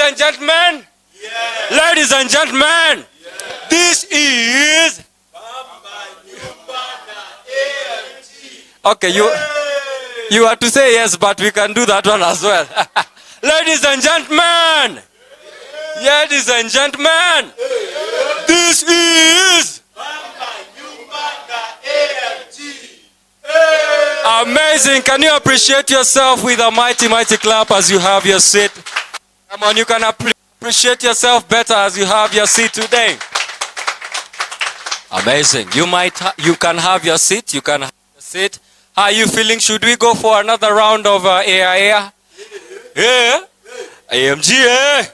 and gentlemen, Yes. Ladies and gentlemen, Yes. This is Bamba Nyumba na AMG. Okay, you are to say yes, but we can do that one as well. Ladies and gentlemen, yes. Ladies and gentlemen, yes. This is Bamba Nyumba na AMG. Hey. Amazing. Can you appreciate yourself with a mighty, mighty clap as you have your seat? Come on, you can appreciate yourself better as you have your seat today. Amazing. You can have your seat. You can have your seat. How are you feeling? Should we go for another round of AIA? Yeah. AMG, eh?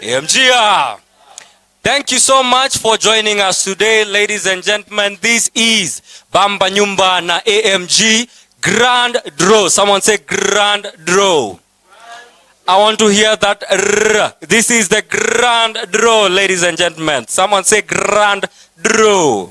AMG, ah. Thank you so much for joining us today, ladies and gentlemen. This is Bamba Nyumba na AMG Grand Draw. Someone say Grand Draw. I want to hear that R. This is the Grand Draw, ladies and gentlemen. Someone say Grand Draw.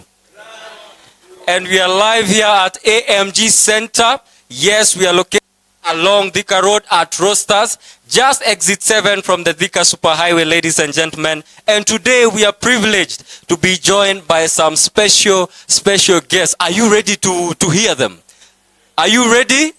And we are live here at AMG Center. Yes, we are located along Thika Road at Roasters, just exit 7 from the Thika Superhighway, ladies and gentlemen. And today we are privileged to be joined by some special, special guests. Are you ready to hear them? Are you ready?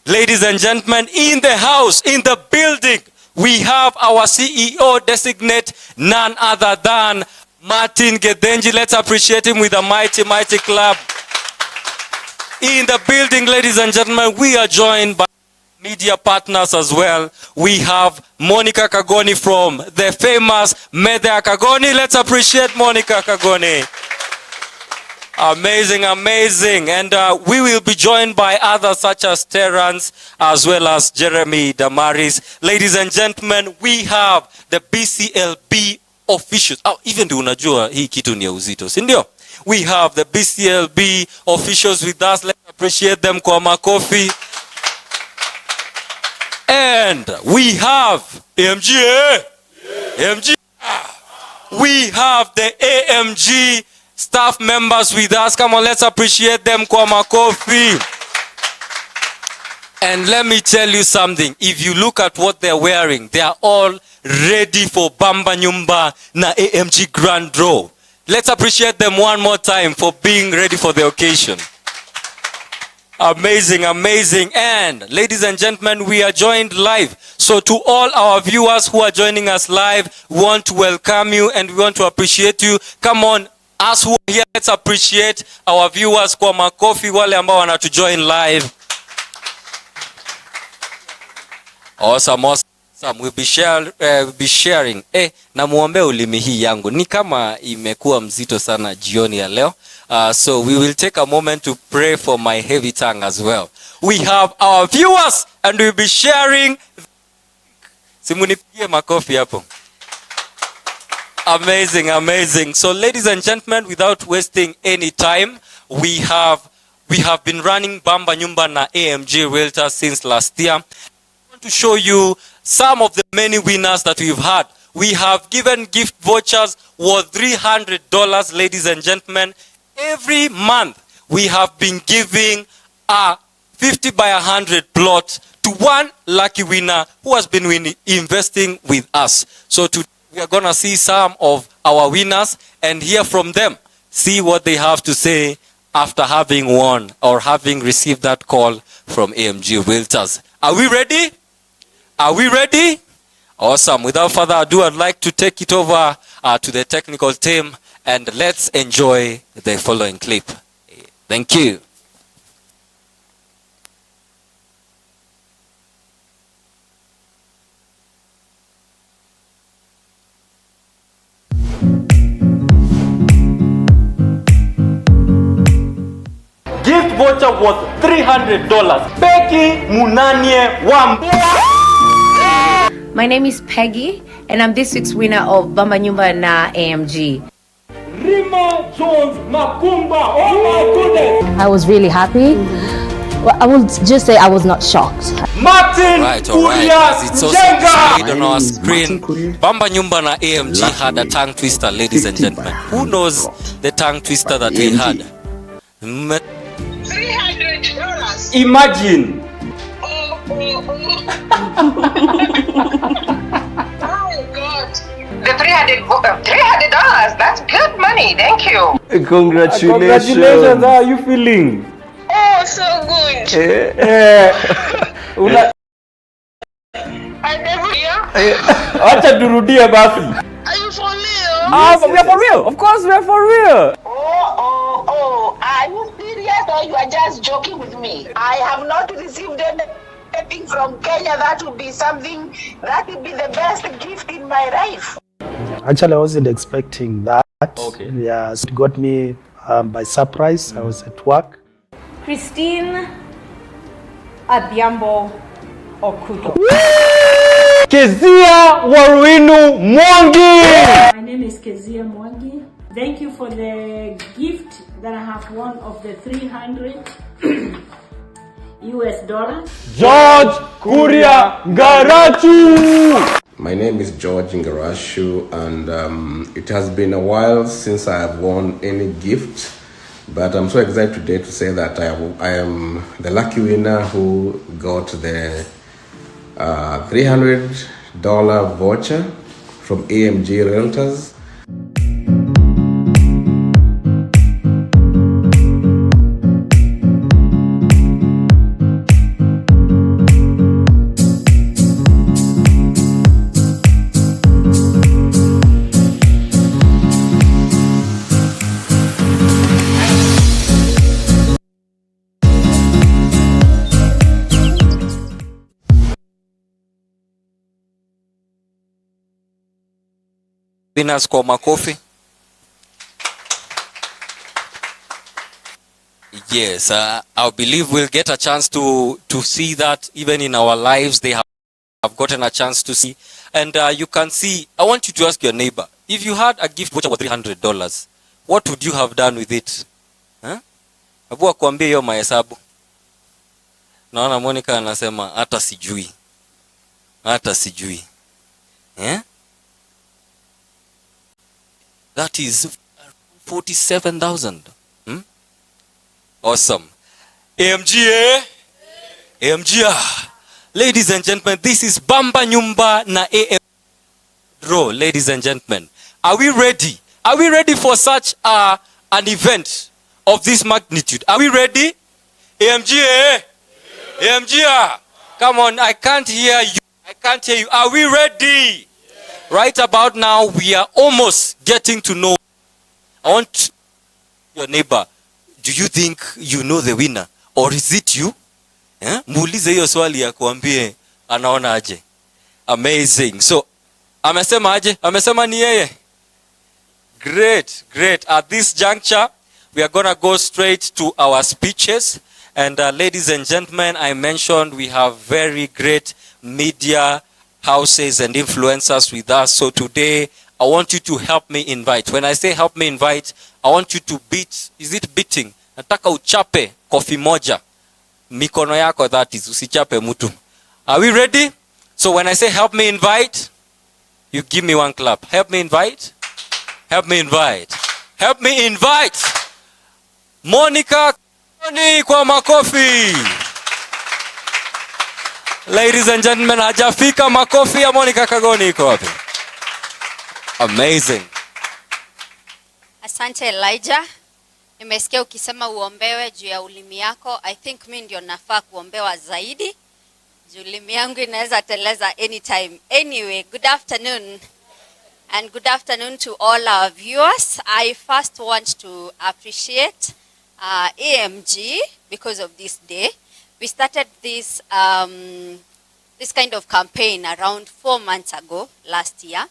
Ladies and gentlemen, in the house, in the building, we have our CEO designate, none other than Martin Gethenji. Let's appreciate him with a mighty, mighty clap. In the building, ladies and gentlemen, we are joined by media partners as well. We have Monica Kagoni from the famous Medea Kagoni. Let's appreciate Monica Kagoni. Amazing, amazing. And we will be joined by others such as Terence as well as Jeremy Damaris. Ladies and gentlemen, we have the BCLB officials. Oh, even though unajua hii kitu ni ya uzito, si ndio? We have the BCLB officials with us. Let's appreciate them kwa makofi. And we have AMG, eh? AMG. We have the AMG staff members with us. Come on, let's appreciate them kwa makofi. And let me tell you something. If you look at what they're wearing, they are all ready for Bamba Nyumba na AMG Grand Draw. Let's appreciate them one more time for being ready for the occasion. Amazing, amazing. And ladies and gentlemen, we are joined live. So to all our viewers who are joining us live, we want to welcome you and we want to appreciate you. Come on, us who are here, let's appreciate our viewers kwa makofi wale ambao wanatujoin live. Awesome, awesome. We'll be share, we'll be sharing. Na muombe ulimi hii yangu ni kama imekuwa mzito sana jioni ya leo. So we will take a moment to pray for my heavy tongue as well. We have our viewers and we'll be sharing. Simunipigie makofi hapo. Amazing, amazing. So ladies and gentlemen, without wasting any time, we have been running Bamba Nyumba na AMG Realtor since last year. I want to show you some of the many winners that we've had. We have given gift vouchers worth $300, ladies and gentlemen. Every month, we have been giving a 50 by 100 plot to one lucky winner who has been investing with us. So today, we are going to see some of our winners and hear from them. See what they have to say after having won or having received that call from AMG Realtors. Are we ready? Are we ready? Awesome. Without further ado, I'd like to take it over to the technical team and let's enjoy the following clip. Thank you. Gift voucher worth $300. Peggy Munanie Wambua. My name is Peggy, and I'm this week's winner of Bamba Nyumba na AMG. Rima Jones Makumba. Oh my goodness. I was really happy. Well, I would just say I was not shocked. Martin Right, all right. Kuria As it's also Njenga. displayed on My our name is screen, Martin Kuria. Bamba Nyumba na AMG Lucky had a tongue twister, ladies and 50 by gentlemen. Who knows 100 the tongue twister by that we AMG. had? $300. Imagine. Oh, oh, oh. Wow, $300. That's good money. Thank you. Congratulations. Congratulations. How are you feeling? Oh, so good. Eh, una I never hear. Acha turudie basi. Are you for real? Ah, we are for real. Of course we are for real. Oh, oh, oh. Are you serious or you are just joking with me? I have not received anything from Kenya. That would be something, that would be the best gift in my life. Actually, I wasn't expecting that. Okay. Yeah, it got me by surprise. I was at work. Christine Adhiambo Okudo. Kezia Waruinu Mwangi. My name is Kezia Mwangi. Thank you for the gift that I have won of the 300 US dollars. George Kuria Ngarachu. My name is George Ngarashu, and it has been a while since I have won any gift, but I'm so excited today to say that I am the lucky winner who got the $300 voucher from AMG Realtors. Winners kwa makofi. Yes, I believe we'll get a chance to see that even in our lives. They have gotten a chance to see. And you can see, I want you to ask your neighbor, if you had a gift voucher worth $300, what would you have done with it? Huh? Hebu akuambie hiyo mahesabu. Naona Monica anasema hata sijui. Hata sijui. Eh? That is 47,000. Hmm? Awesome. AMG, eh? AMG. Ah. Ladies and gentlemen, this is Bamba Nyumba na AM Draw, ladies and gentlemen. Are we ready? Are we ready for such an event of this magnitude? Are we ready? AMG, eh? AMG, ah. Come on, I can't hear you. I can't hear you. Are we ready? Right about now, we are almost getting to know. I want your neighbor, do you think you know the winner? Or is it you? Eh? Muulize hiyo swali ya kuambie anaona aje. Amazing. So, amesema aje? Amesema ni yeye. Great, great. At this juncture, we are going to go straight to our speeches. And ladies and gentlemen, I mentioned we have very great media houses and influencers with us. So today, I want you to help me invite. When I say help me invite, I want you to beat. Is it beating? Nataka uchape kofi moja. Mikono yako, that is. Usichape mtu. Are we ready? So when I say help me invite, you give me one clap. Help me invite. Help me invite. Help me invite. Monica Kagoni kwa makofi. Ladies and gentlemen, hajafika. Makofi ya Monica Kagoni iko wapi? Amazing. Asante Elijah. Nimesikia ukisema uombewe juu ya ulimi yako. I think mi ndio nafaa kuombewa zaidi. Juu ulimi yangu inaweza teleza anytime. Anyway, good afternoon. And good afternoon to all our viewers. I first want to appreciate AMG because of this day. We started this kind of campaign around 4 months ago, last year.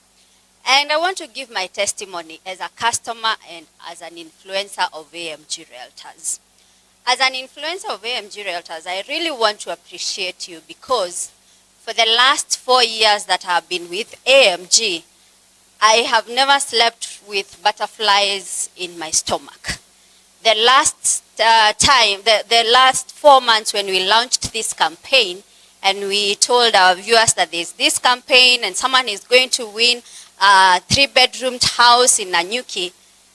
And I want to give my testimony as a customer and as an influencer of AMG Realtors. As an influencer of AMG Realtors, I really want to appreciate you because for the last 4 years that I have been with AMG, I have never slept with butterflies in my stomach. The last time, the last 4 months when we launched this campaign, and we told our viewers that there's this campaign and someone is going to win a 3-bedroomed house in Nanyuki,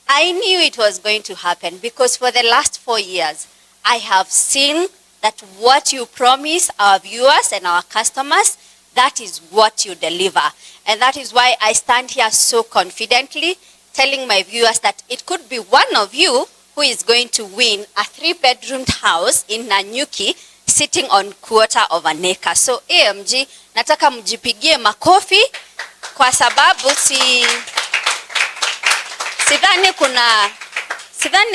I knew it was going to happen because for the last 4 years, I have seen that what you promise our viewers and our customers, That is what you deliver. And that is why I stand here so confidently telling my viewers that it could be one of you who is going to win a three-bedroomed house in Nanyuki sitting on quarter of an acre. So AMG, nataka mjipigie makofi kwa sababu si sidhani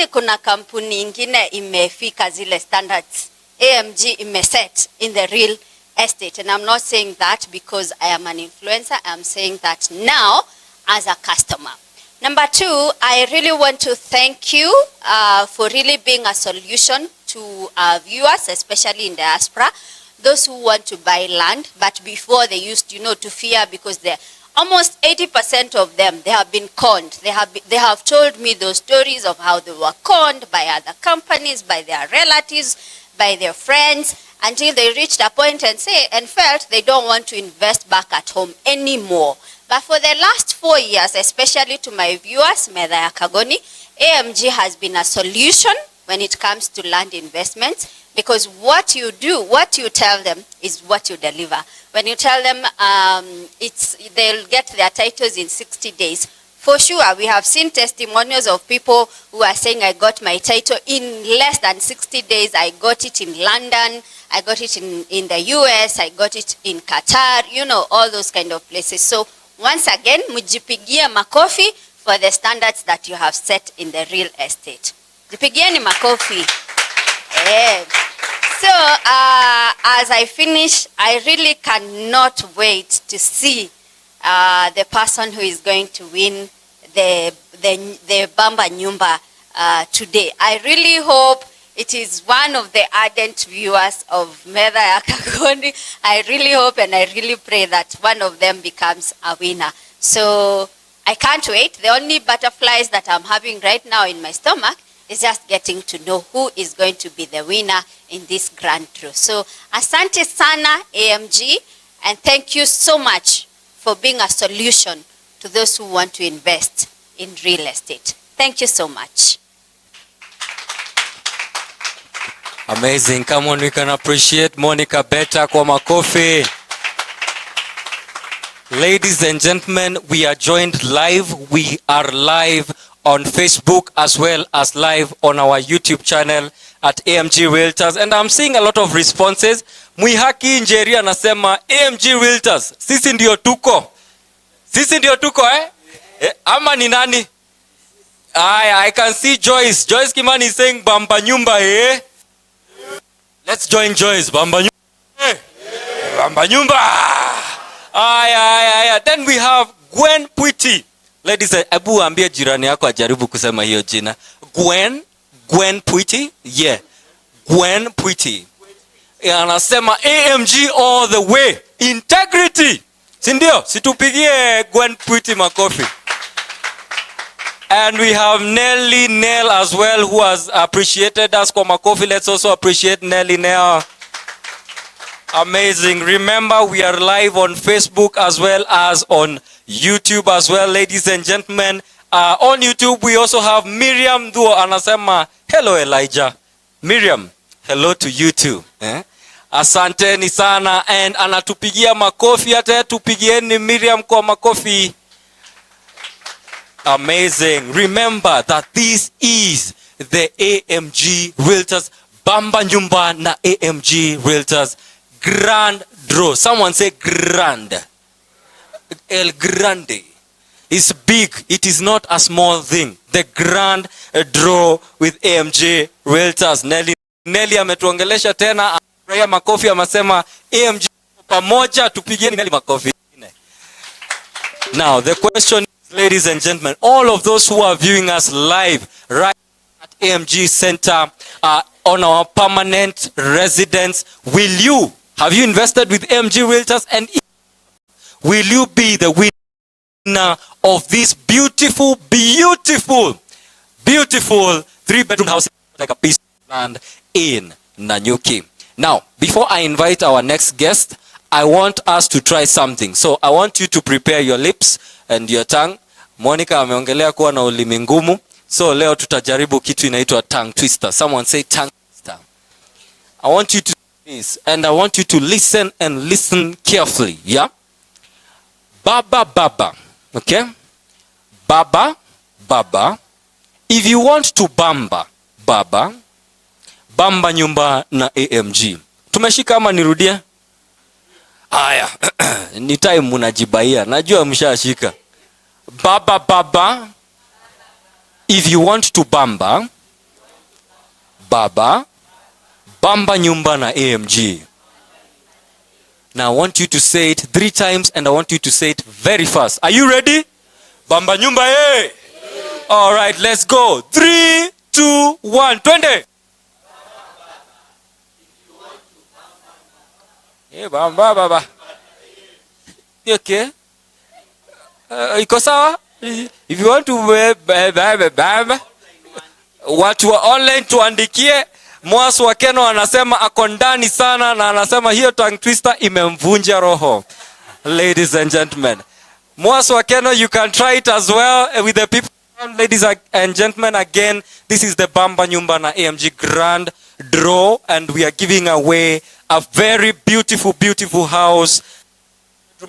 kuna kampuni ingine imefika zile standards AMG imeset in the real estate. And I'm not saying that because I am an influencer. I'm saying that now as a customer. Number two, I really want to thank you for really being a solution to our viewers, especially in diaspora, those who want to buy land, but before they used to fear because they almost 80% of them, they have been conned. They have told me those stories of how they were conned by other companies, by their relatives, by their friends, until they reached a point and felt they don't want to invest back at home anymore. But for the last 4 years, especially to my viewers, Metha ya Kagoni, AMG has been a solution when it comes to land investments because what you do, what you tell them is what you deliver. When you tell them they'll get their titles in 60 days, for sure, we have seen testimonials of people who are saying, "I got my title in less than 60 days. I got it in London, I got it in the US, I got it in Qatar," all those kind of places. So once again, mjipigie makofi for the standards that you have set in the real estate. Jipigieni makofi. Eh. So as I finish, I really cannot wait to see the person who is going to win the Bamba Nyumba today. I really hope it is one of the ardent viewers of Metha ya Kagoni. I really hope and I really pray that one of them becomes a winner. So I can't wait. The only butterflies that I'm having right now in my stomach is just getting to know who is going to be the winner in this grand draw. So asante sana, AMG, and thank you so much for being a solution to those who want to invest in real estate. Thank you so much. Amazing. Come on, we can appreciate Monica better kwa makofi. Ladies and gentlemen, we are joined live. We are live on Facebook as well as live on our YouTube channel at AMG Realtors. And I'm seeing a lot of responses. Mwihaki Njeri anasema AMG Realtors, sisi ndio tuko. Sisi ndio tuko, eh? Eh, ama ni nani? Aya, I can see Joyce. Joyce Kimani is saying Bamba Nyumba, eh? Let's join Joyce. Bamba Nyumba. Eh? Bamba Nyumba. Aya, aya, aya. Then we have Gwen Pwiti. Ladies, ebu ambie jirani yako ajaribu kusema hiyo jina. Gwen, Gwen Pwiti? Yeah. Gwen Pwiti. Yeah, anasema AMG all the way. Integrity. Si ndio? Situpigie Gwen Pwiti makofi. And we have Nelly Nell as well, who has appreciated us kwa makofi. Let's also appreciate Nelly Nell. Amazing. Remember, we are live on Facebook as well as on YouTube as well, ladies and gentlemen. On YouTube, we also have Miriam Duo anasema, "Hello, Elijah." Miriam, hello to you too. Eh? Asanteni sana, and anatupigia makofi, hata tupigieni Miriam kwa makofi. Amazing. Remember that this is the AMG Realtors Bamba Nyumba na AMG Realtors Grand Draw. Someone say grand. El Grande. It's big. It is not a small thing. The Grand Draw with AMG Realtors. Nelly, Nelly ametuongelesha tena. Amefurahia makofi, amesema AMG pamoja, tupigieni Nelly makofi. Now the question is, ladies and gentlemen, all of those who are viewing us live right at AMG Center on our permanent residence, will you have you invested with AMG Realtors, and will you be the winner of this beautiful, beautiful, beautiful three-bedroom house, like a piece of land in Nanyuki? Now, before I invite our next guest, I want us to try something. So I want you to prepare your lips and your tongue. Monica ameongelea kuwa na ulimi ngumu. So leo tutajaribu kitu inaitwa tongue twister. Someone say tongue twister. I want you to This, and I want you to listen and listen carefully, yeah? Baba, baba, okay? Baba, baba. If you want to bamba, baba, bamba nyumba na AMG. Tumeshika ama nirudie? Aya, ni time mnajibaia. Najua mshashika. Baba, baba. If you want to bamba, baba, bamba nyumba na AMG. Now I want you to say it three times and I want you to say it very fast. Are you ready? Bamba nyumba, eh? All right, let's go. 3, 2, 1, twende. Eh, bamba baba. Okay. Iko sawa? If you want to bamba, watu wa online tuandikie. Mwasu wa Keno anasema ako ndani sana na anasema hiyo tongue twister imemvunja roho. Ladies and gentlemen, Mwasu wa Keno, you can try it as well with the people. Ladies and gentlemen, again, this is the Bamba Nyumba na AMG Grand Draw, and we are giving away a very beautiful, beautiful house,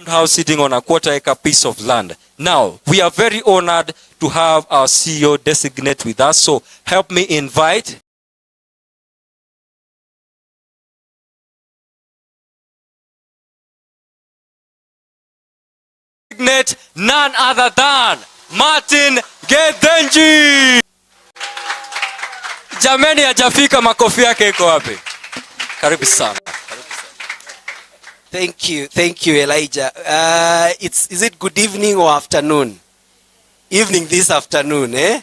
house sitting on a quarter acre piece of land. Now, we are very honored to have our CEO designate with us, so help me invite none other than Martin Gethenji. Jameni, hajafika, makofi yake iko wapi? Karibu sana. Thank you, Elijah. Is it good evening or afternoon? Evening this afternoon, eh?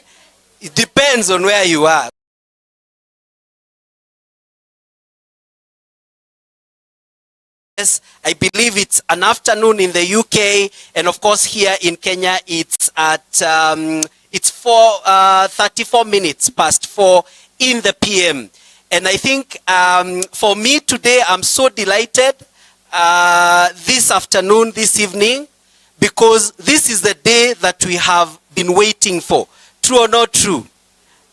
It depends on where you are. Yes, I believe it's an afternoon in the UK, and of course here in Kenya it's at it's 4:34 in the PM. And I think for me today, I'm so delighted this afternoon, this evening, because this is the day that we have been waiting for. True or not true?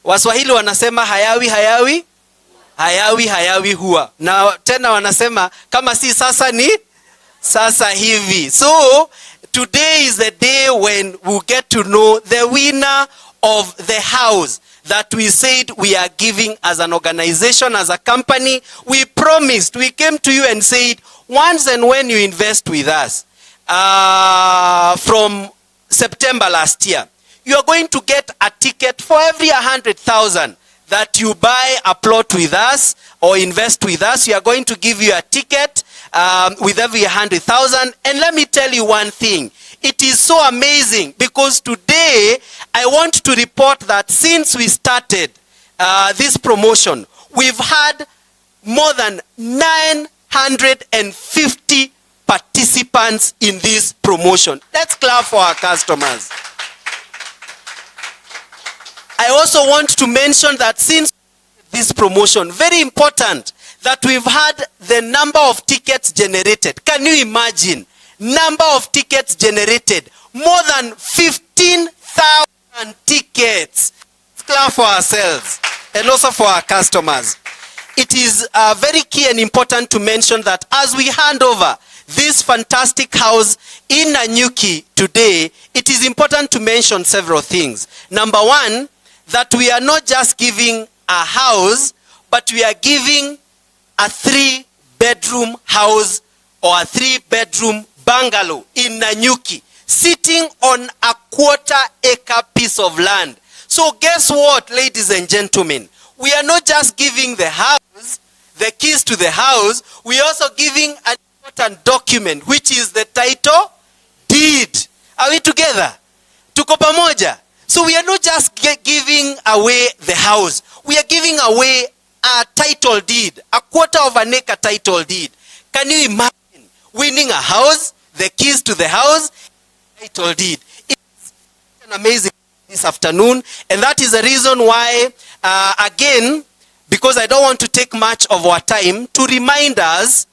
Waswahili wanasema hayawi hayawi hayawi hayawi huwa. Na tena wanasema kama si sasa ni sasa hivi. So today is the day when we get to know the winner of the house that we said we are giving as an organization, as a company. We promised, we came to you and said, once and when you invest with us, from September last year, you are going to get a ticket for every 100,000 that you buy a plot with us or invest with us. We are going to give you a ticket with every 100,000. And let me tell you one thing. It is so amazing because today I want to report that since we started this promotion, we've had more than 950 participants in this promotion. Let's clap for our customers. I also want to mention that since this promotion, very important, that we've had the number of tickets generated. Can you imagine? Number of tickets generated, more than 15,000 tickets. Let's clap for ourselves and also for our customers. It is very key and important to mention that as we hand over this fantastic house in Nanyuki today, it is important to mention several things. Number one, that we are not just giving a house, but we are giving a 3-bedroom house or a 3-bedroom bungalow in Nanyuki, sitting on a 1/4 acre piece of land. So guess what, ladies and gentlemen? We are not just giving the house, the keys to the house, we are also giving an important document, which is the title deed. Are we together? Tuko pamoja? So we are not just giving away the house. We are giving away a title deed, a 1/4 of an acre title deed. Can you imagine winning a house, the keys to the house, title deed? It's an amazing this afternoon, and that is the reason why, again, because I don't want to take much of our time, to remind us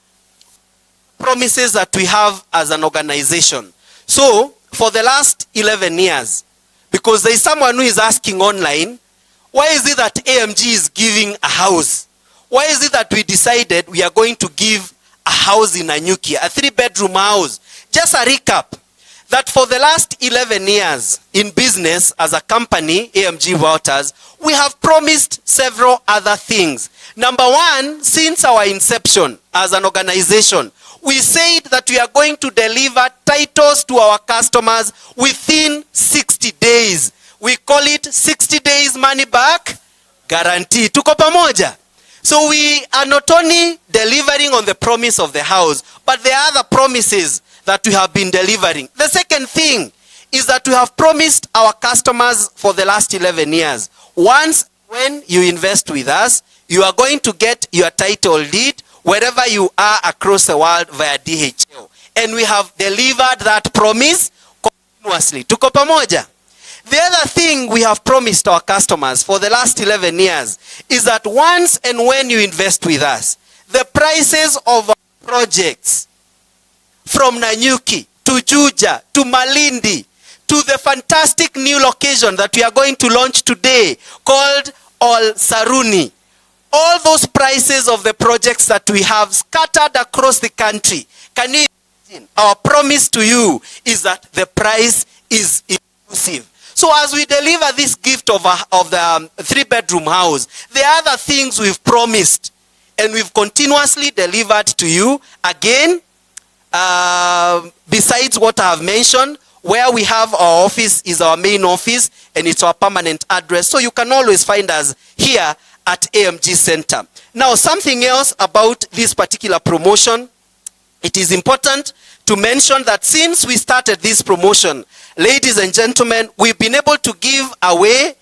promises that we have as an organization. So, for the last 11 years, because there is someone who is asking online, why is it that AMG is giving a house? Why is it that we decided we are going to give a house in Nanyuki, a 3-bedroom house? Just a recap that for the last 11 years in business as a company, AMG Realtors, we have promised several other things. Number one, since our inception as an organization, we said that we are going to deliver titles to our customers within 60 days. We call it 60 days money back guarantee. Tuko pamoja? So we are not only delivering on the promise of the house, but there are other promises that we have been delivering. The second thing is that we have promised our customers for the last 11 years. Once when you invest with us, you are going to get your title deed wherever you are across the world via DHL. And we have delivered that promise continuously. Tuko pamoja? The other thing we have promised our customers for the last 11 years is that once and when you invest with us, the prices of our projects from Nanyuki to Juja to Malindi to the fantastic new location that we are going to launch today called Ol Saruni, all those prices of the projects that we have scattered across the country, can you imagine? Our promise to you is that the price is inclusive. So as we deliver this gift of the 3-bedroom house, there are other things we've promised and we've continuously delivered to you. Again, besides what I have mentioned, where we have our office is our main office and it's our permanent address. So you can always find us here at AMG Center. Now, something else about this particular promotion. It is important to mention that since we started this promotion, ladies and gentlemen, we've been able to give away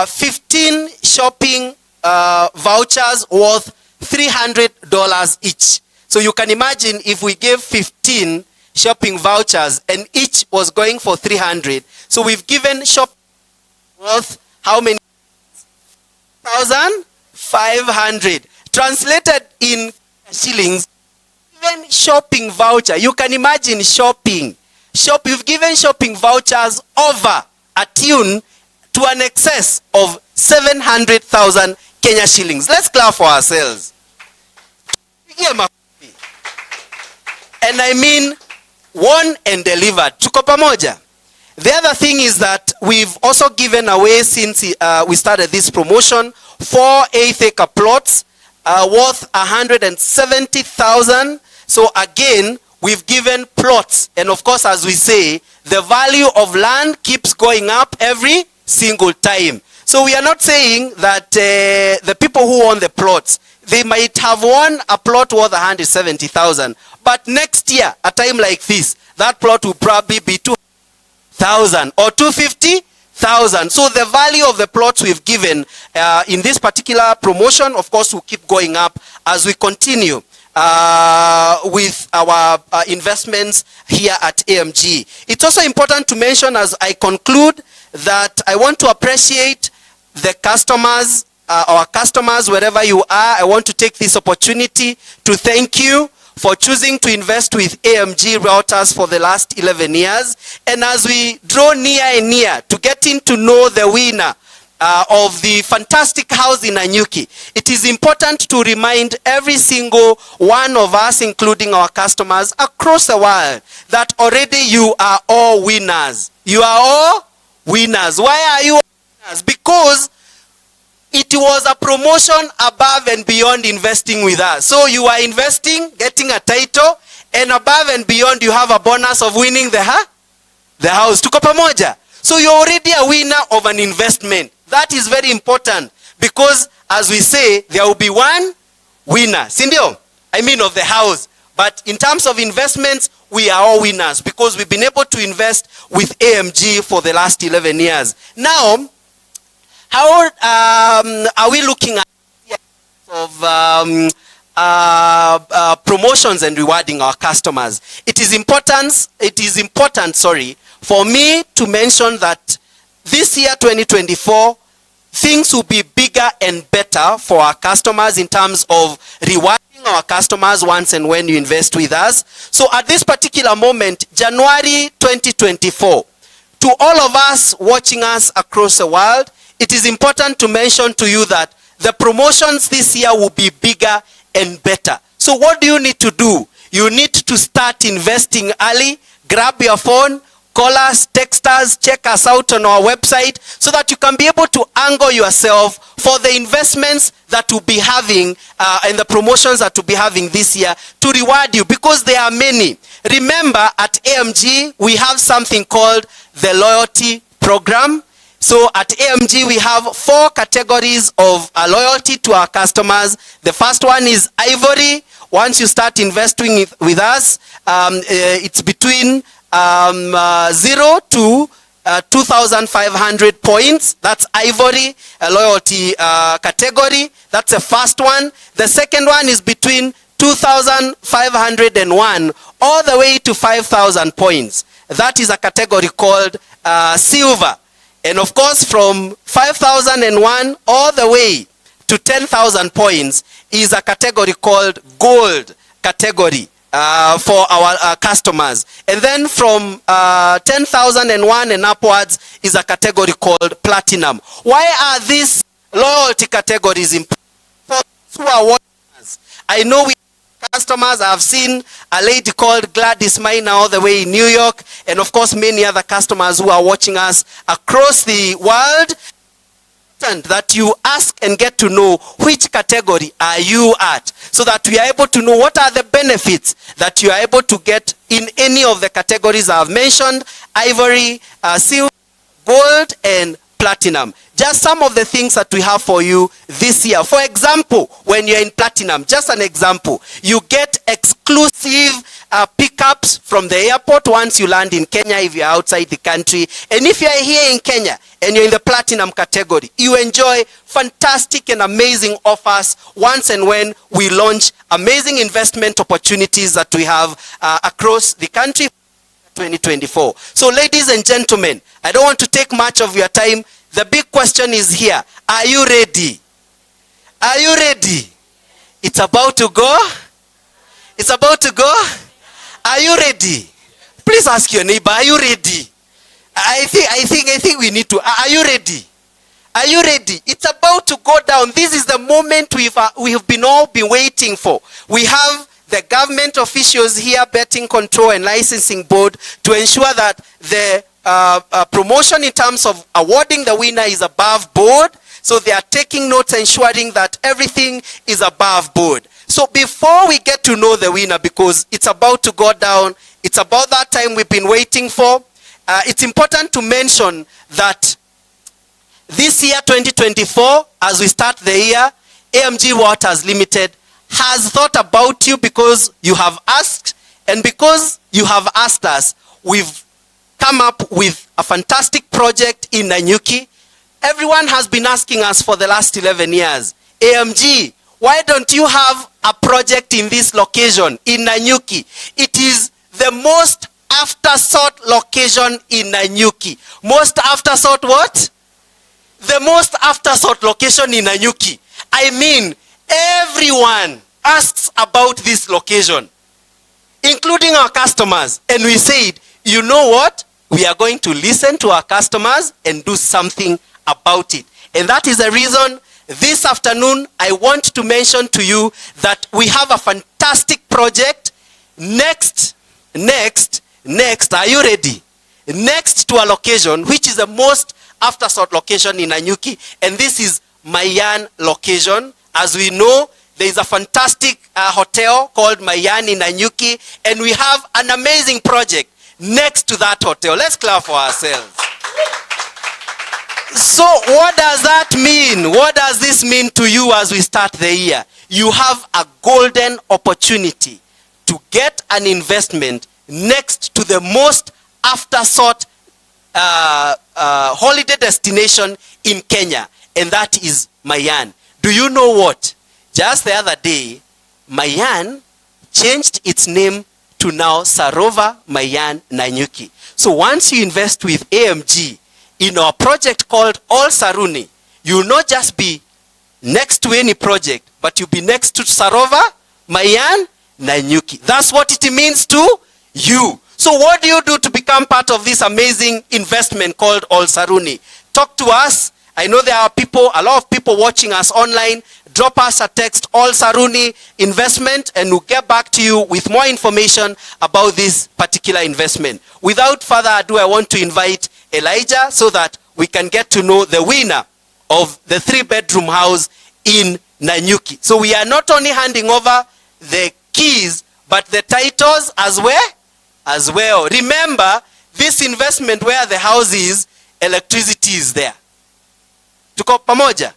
15 shopping vouchers worth $300 each. So you can imagine if we gave 15 shopping vouchers and each was going for 300. So we've given shop worth how many? 1,500. Translated in shillings, even shopping voucher. You can imagine shopping. You've given shopping vouchers over a tune to an excess of 700,000 Kenya shillings. Let's clap for ourselves. And I mean won and delivered. Tuko pamoja. The other thing is that we've also given away, since we started this promotion, 4 8-acre plots worth 170,000. So again, we've given plots. And of course, as we say, the value of land keeps going up every single time. So we are not saying that the people who own the plots, they might have won a plot worth 170,000. But next year, a time like this, that plot will probably be 2,000 or 250,000. So the value of the plots we've given in this particular promotion, of course, will keep going up as we continue with our investments here at AMG. It's also important to mention as I conclude that I want to appreciate the customers, our customers, wherever you are. I want to take this opportunity to thank you for choosing to invest with AMG Realtors for the last 11 years. And as we draw near and near to getting to know the winner of the fantastic house in Nanyuki, it is important to remind every single one of us, including our customers across the world, that already you are all winners. You are all winners. Why are you winners? Because it was a promotion above and beyond investing with us. So you are investing, getting a title, and above and beyond you have a bonus of winning the house. Tuko pamoja. So you're already a winner of an investment. That is very important because, as we say, there will be one winner. Sindio? I mean of the house. But in terms of investments, we are all winners because we've been able to invest with AMG for the last 11 years. Now, how are we looking at of promotions and rewarding our customers? It is important, for me to mention that this year, 2024, things will be bigger and better for our customers in terms of rewarding our customers once and when you invest with us. So at this particular moment, January 2024, to all of us watching us across the world, it is important to mention to you that The promotions this year will be bigger and better. So what do you need to do? You need to start investing early. Grab your phone, call us, text us, check us out on our website so that you can be able to angle yourself for the investments that will be having and the promotions that will be having this year to reward you, because there are many. Remember, at AMG, we have something called the loyalty program. So at AMG, we have four categories of loyalty to our customers. The first one is Ivory. Once you start investing with us, it's between 0 to 2,500 points. That's Ivory, a loyalty category. That's the first one. The second one is between 2,501 all the way to 5,000 points. That is a category called Silver. And of course, from 5,001 all the way to 10,000 points is a category called Gold category for our customers. And then from 10,001 and upwards is a category called Platinum. Why are these loyalty categories important? For those who are watching us, I know we customers. I've seen a lady called Gladys Maina all the way in New York, and of course many other customers who are watching us across the world. Important that you ask and get to know which category are you at, so that we are able to know what are the benefits that you are able to get in any of the categories I've mentioned: Ivory, Silver, Gold, and Platinum. Just some of the things that we have for you this year. For example, when you're in Platinum, just an example, you get exclusive pickups from the airport once you land in Kenya if you're outside the country. And if you're here in Kenya and you're in the Platinum category, you enjoy fantastic and amazing offers once and when we launch amazing investment opportunities that we have across the country 2024. So ladies and gentlemen, I don't want to take much of your time. The big question is here. Are you ready? Are you ready? It's about to go. It's about to go. Are you ready? Please ask your neighbor, are you ready? I think we need to. Are you ready? Are you ready? It's about to go down. This is the moment we have been all been waiting for. We have the government officials here, Betting Control and Licensing Board, to ensure that the promotion in terms of awarding the winner is above board. So they are taking notes, ensuring that everything is above board. So before we get to know the winner, because it's about to go down, it's about that time we've been waiting for, it's important to mention that this year, 2024, as we start the year, AMG Waters Limited has thought about you because you have asked, and because you have asked us, we've come up with a fantastic project in Nanyuki. Everyone has been asking us for the last 11 years, "AMG, why don't you have a project in this location, in Nanyuki?" It is the most after-sought location in Nanyuki. Most after-sought what? The most after-sought location in Nanyuki. I mean, everyone asks about this location, including our customers. And we said, "You know what? We are going to listen to our customers and do something about it." And that is the reason this afternoon I want to mention to you that we have a fantastic project next, next, next. Are you ready? Next to a location which is the most after-sought location in Nanyuki, and this is Mayan location. As we know, there is a fantastic hotel called Mayan in Nanyuki, and we have an amazing project next to that hotel. Let's clap for ourselves. So what does that mean? What does this mean to you as we start the year? You have a golden opportunity to get an investment next to the most after-sought holiday destination in Kenya, and that is Mayan. Do you know what? Just the other day, Mayan changed its name to now Sarova Mayan Nanyuki. So once you invest with AMG in our project called Ol Saruni, you will not just be next to any project, but you'll be next to Sarova Mayan Nanyuki. That's what it means to you. So what do you do to become part of this amazing investment called Ol Saruni? Talk to us. I know there are people, a lot of people watching us online. Drop us a text, All Saruni Investment, and we'll get back to you with more information about this particular investment. Without further ado, I want to invite Elijah so that we can get to know the winner of the 3-bedroom house in Nanyuki. So we are not only handing over the keys, but the titles as well. As well. Remember, this investment where the house is, electricity is there. Tuko pamoja?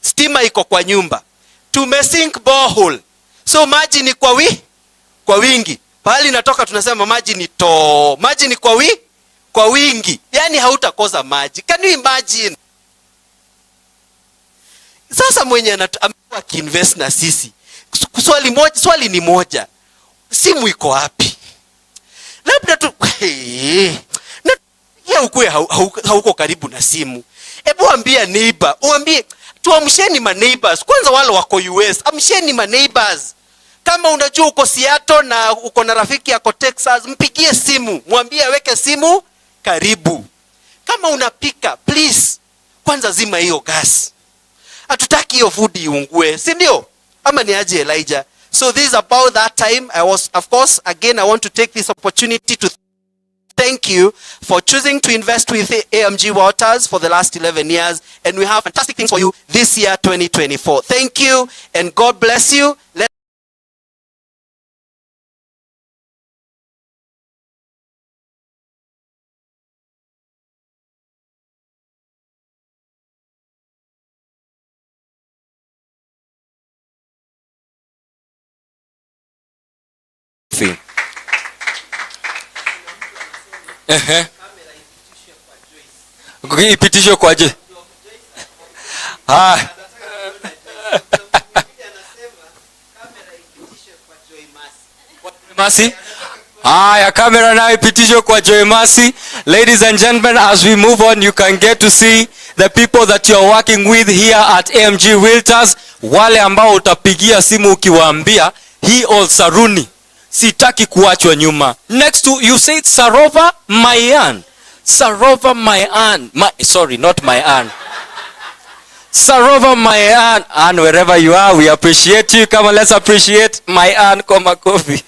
Stima iko kwa nyumba. Tumesink borehole. So maji ni kwa wingi. Pahali natoka tunasema maji ni to. Maji ni kwa wingi. Yani hautakosa maji. Can you imagine? Sasa mwenye amekuwa akiinvest na sisi. Swali ni moja. Simu iko wapi? Labda tu na ya ukue hauko karibu na simu. Ebu ambia neighbor, uambie tuamsheni ma neighbors. Kwanza wale wako US, amsheni ma neighbors. Kama unajua uko Seattle na uko na rafiki yako Texas, mpigie simu, mwambie aweke simu karibu. Kama unapika, please kwanza zima hiyo gas. Hatutaki hiyo food iungue, si ndio? Ama ni aje Elijah? So this is about that time. I was, of course, again, I want to take this opportunity to thank you for choosing to invest with AMG Waters for the last 11 years. And we have fantastic things for you this year, 2024. Thank you, and God bless you. Ipitishwe kwa je? Ah. Masi? Haya, kamera nayo ipitishwe kwa Joy Mercy. Ladies and gentlemen, as we move on, you can get to see the people that you are working with here at AMG Realtors. Wale ambao utapigia simu ukiwaambia hii Old Saruni sitaki kuachwa nyuma. Next to you said Sarova Mayan. Sarova Mayan. Sorry, not Mayan. Sarova Mayan. And wherever you are, we appreciate you. Come on, let's appreciate Mayan kwa makofi.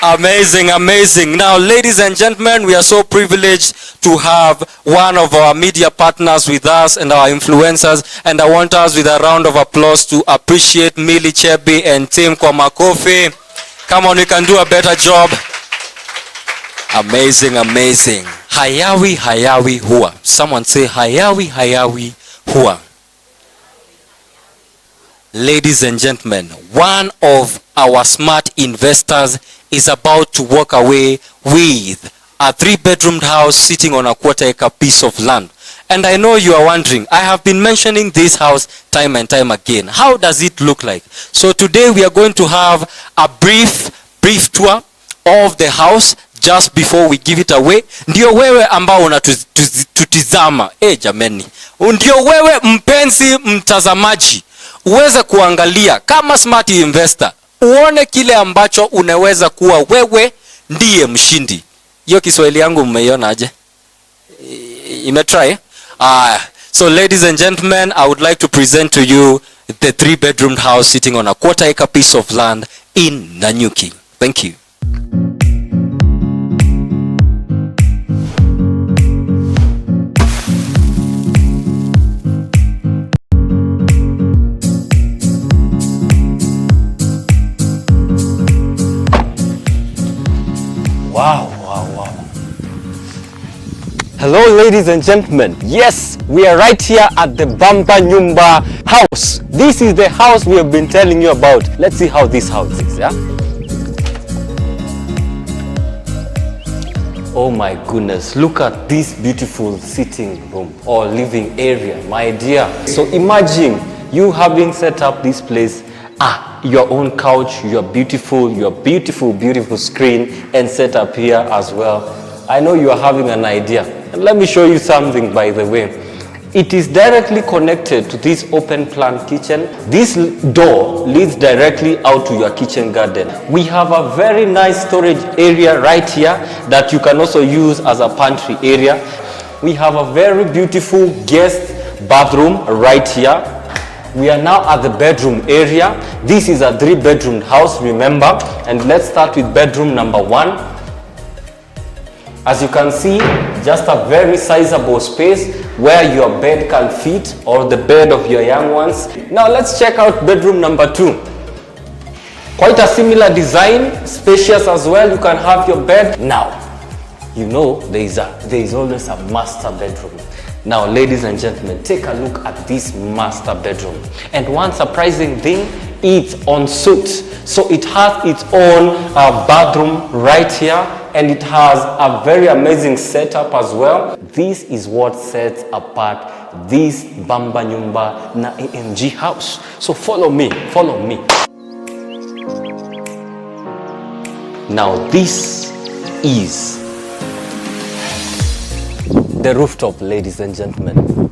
Amazing, amazing. Now, ladies and gentlemen, we are so privileged to have one of our media partners with us and our influencers. And I want us with a round of applause to appreciate Millie Chebby and team kwa makofi. Come on, we can do a better job. Amazing, amazing. Hayawi, hayawi huwa. Someone say hayawi, hayawi huwa. Ladies and gentlemen, one of our smart investors is about to walk away with a 3-bedroom house sitting on a quarter-acre piece of land. And I know you are wondering, I have been mentioning this house time and time again. How does it look like? So today we are going to have a brief tour of the house just before we give it away. Ndio wewe ambao unatutizama. Jameni. Ndio wewe mpenzi mtazamaji, uweze kuangalia kama smart investor, uone kile ambacho unaweza kuwa wewe ndiye mshindi. Hiyo Kiswahili yangu mmeiona aje? Imetry? So ladies and gentlemen, I would like to present to you the 3-bedroom house sitting on a quarter-acre piece of land in Nanyuki. Thank you. Wow, wow, wow. Hello, ladies and gentlemen. Yes, we are right here at the Bamba Nyumba house. This is the house we have been telling you about. Let's see how this house is, yeah? Oh my goodness, look at this beautiful sitting room or living area, my dear. So imagine you having set up this place, your own couch, your beautiful, beautiful screen and set up here as well. I know you are having an idea. And let me show you something, by the way. It is directly connected to this open plan kitchen. This door leads directly out to your kitchen garden. We have a very nice storage area right here that you can also use as a pantry area. We have a very beautiful guest bathroom right here. We are now at the bedroom area. This is a 3-bedroom house, remember. And let's start with bedroom number 1. As you can see, just a very sizable space where your bed can fit, or the bed of your young ones. Now let's check out bedroom number 2. Quite a similar design, spacious as well. You can have your bed. Now, you know there is always a master bedroom. Now, ladies and gentlemen, take a look at this master bedroom. And one surprising thing, it's en suite. So it has its own bathroom right here, and it has a very amazing setup as well. This is what sets apart this Bamba Nyumba na AMG house. So follow me, follow me. Now this is the rooftop, ladies and gentlemen.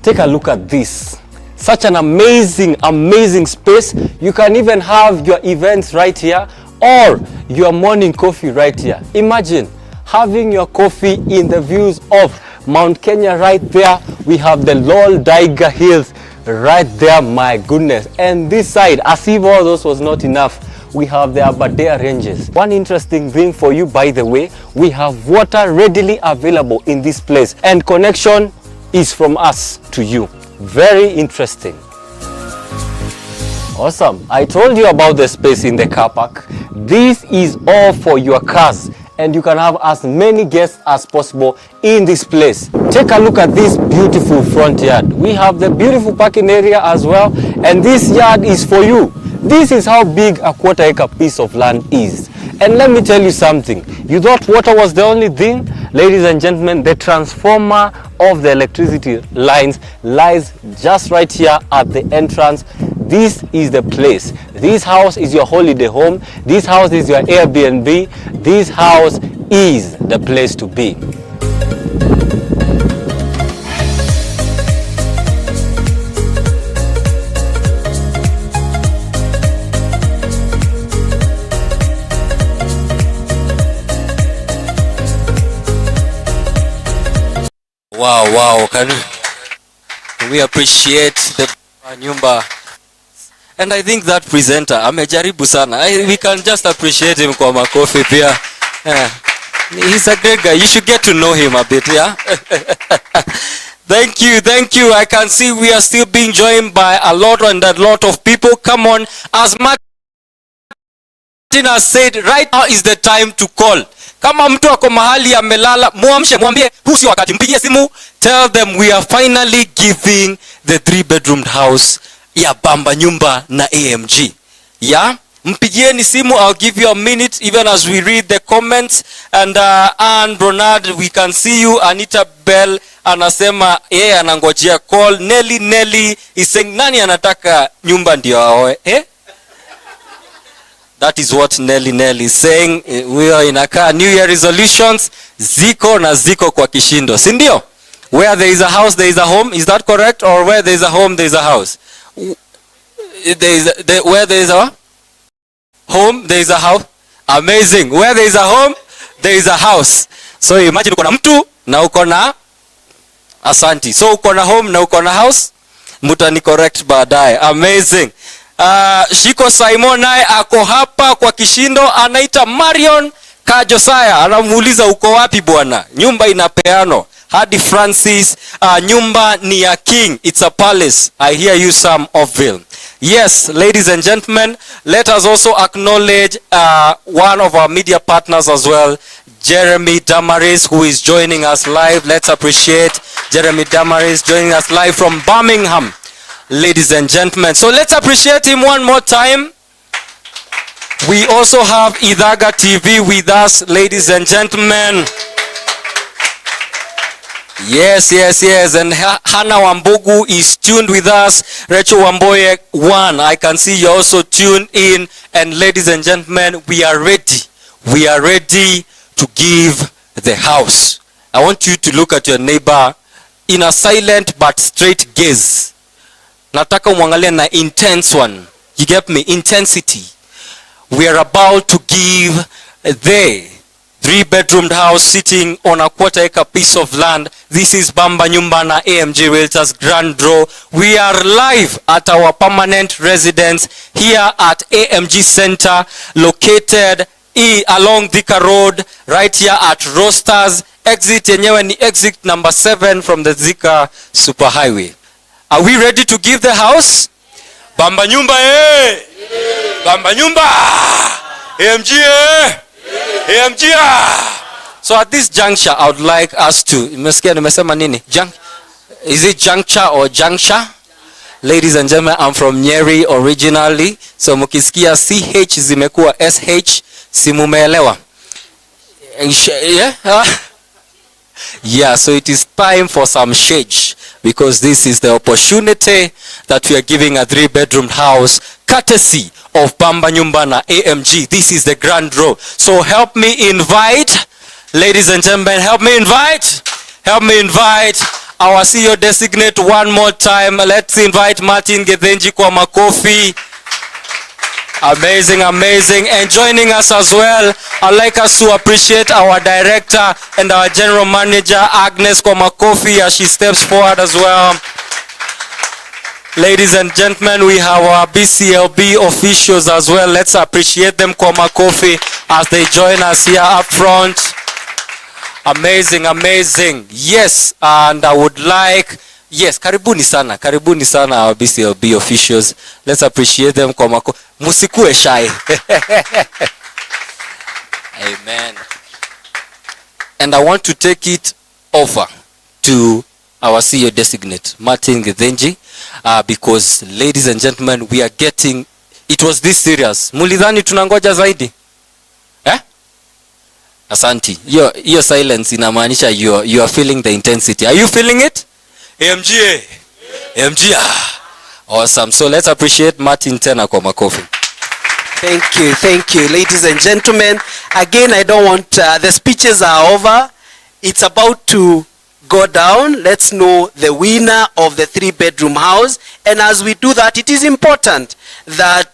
Take a look at this. Such an amazing, amazing space. You can even have your events right here or your morning coffee right here. Imagine having your coffee in the views of Mount Kenya right there. We have the Lolldaiga Hills right there, my goodness. And this side, as if all those was not enough, we have the Aberdare Ranges. One interesting thing for you, by the way, we have water readily available in this place, and connection is from us to you. Very interesting. Awesome. I told you about the space in the car park. This is all for your cars, and you can have as many guests as possible in this place. Take a look at this beautiful front yard. We have the beautiful parking area as well, and this yard is for you. This is how big a quarter acre piece of land is. And let me tell you something. You thought water was the only thing? Ladies and gentlemen, the transformer of the electricity lines lies just right here at the entrance. This is the place. This house is your holiday home. This house is your Airbnb. This house is the place to be. Wow. Can we appreciate the nyumba? And I think that presenter amejaribu sana. We can just appreciate him kwa makofi pia. Yeah. He's a great guy. You should get to know him a bit, yeah? Thank you, thank you. I can see we are still being joined by a lot and a lot of people. Come on, as Martin has said, right now is the time to call. Kama mtu ako mahali amelala, muamshe, mwambie huu sio wakati, mpigie simu. Tell them we are finally giving the 3-bedroom house ya Bamba Nyumba na AMG. Yeah? Mpigieni simu, I'll give you a minute even as we read the comments. And Anne Bronard, we can see you. Anita Bell anasema yeye anangojea call. Nelly Nelly is saying nani anataka nyumba ndio aoe? Eh? That is what Nelly Nelly is saying. We are in a New Year resolutions ziko na ziko kwa kishindo, si ndio? Where there is a house there is a home, is that correct? Or where there is a home there is a house? Where there is a home there is a house. Amazing. Where there is a home there is a house. So imagine uko na mtu na uko na asanti. So uko na home na uko na house. Mutani correct baadaye. Amazing. Shiko Simon naye ako hapa kwa kishindo, anaita Marion Kajosaya, anamuuliza uko wapi bwana? Nyumba inapeano. Hadi Francis, nyumba ni ya king, it's a palace. I hear you, Sam Oville. Yes, ladies and gentlemen, let us also acknowledge one of our media partners as well, Jeremy Damaris, who is joining us live. Let's appreciate Jeremy Damaris joining us live from Birmingham, ladies and gentlemen. So let's appreciate him one more time. We also have Ithaga TV with us, ladies and gentlemen. Yes, yes, yes. And Hannah Wambugu is tuned with us. Rachel Wamboye, one. I can see you're also tuned in. And ladies and gentlemen, we are ready. We are ready to give the house. I want you to look at your neighbor in a silent but straight gaze. Nataka umwangalie na intense one. You get me? Intensity. We are about to give the Three-bedroomed house sitting on a quarter acre piece of land. This is Bamba Nyumba na AMG Realtors Grand Draw. We are live at our permanent residence here at AMG Center, located along Thika Road, right here at Roasters. Exit yenyewe ni exit number 7 from the Thika Superhighway. Are we ready to give the house? Bamba Nyumba, eh! Bamba Nyumba! AMG, eh! AMG, ah! So at this juncture, I would like us to, umesikia nimesema nini? Is it juncture or juncture? Ladies and gentlemen, I'm from Nyeri originally. So mukisikia CH zimekuwa SH, si mumeelewa? Yeah? Yeah, so it is time for some shade because this is the opportunity that we are giving a three-bedroom house courtesy of Bamba Nyumba na AMG. This is the grand draw. So help me invite, ladies and gentlemen, help me invite our CEO designate one more time. Let's invite Martin Gethenji kwa makofi. Amazing, amazing. And joining us as well, I'd like us to appreciate our director and our general manager, Agnes, kwa makofi, as she steps forward as well. Ladies and gentlemen, we have our BCLB officials as well. Let's appreciate them kwa makofi as they join us here up front. Amazing, amazing. Yes, and I would like, yes, karibuni sana our BCLB officials. Let's appreciate them kwa makofi. Musikue shy. Amen. And I want to take it over to our CEO designate, Martin Gethenji, because ladies and gentlemen, we are getting, it was this serious. Mulidhani tunangoja zaidi? Eh? Asanti. Hiyo silence inamaanisha you are feeling the intensity. Are you feeling it? AMG. AMG. Ah. Awesome. So let's appreciate Martin tena kwa makofi. Thank you, thank you, ladies and gentlemen. Again, I don't want, the speeches are over. It's about to go down. Let's know the winner of the three-bedroom house. And as we do that, it is important that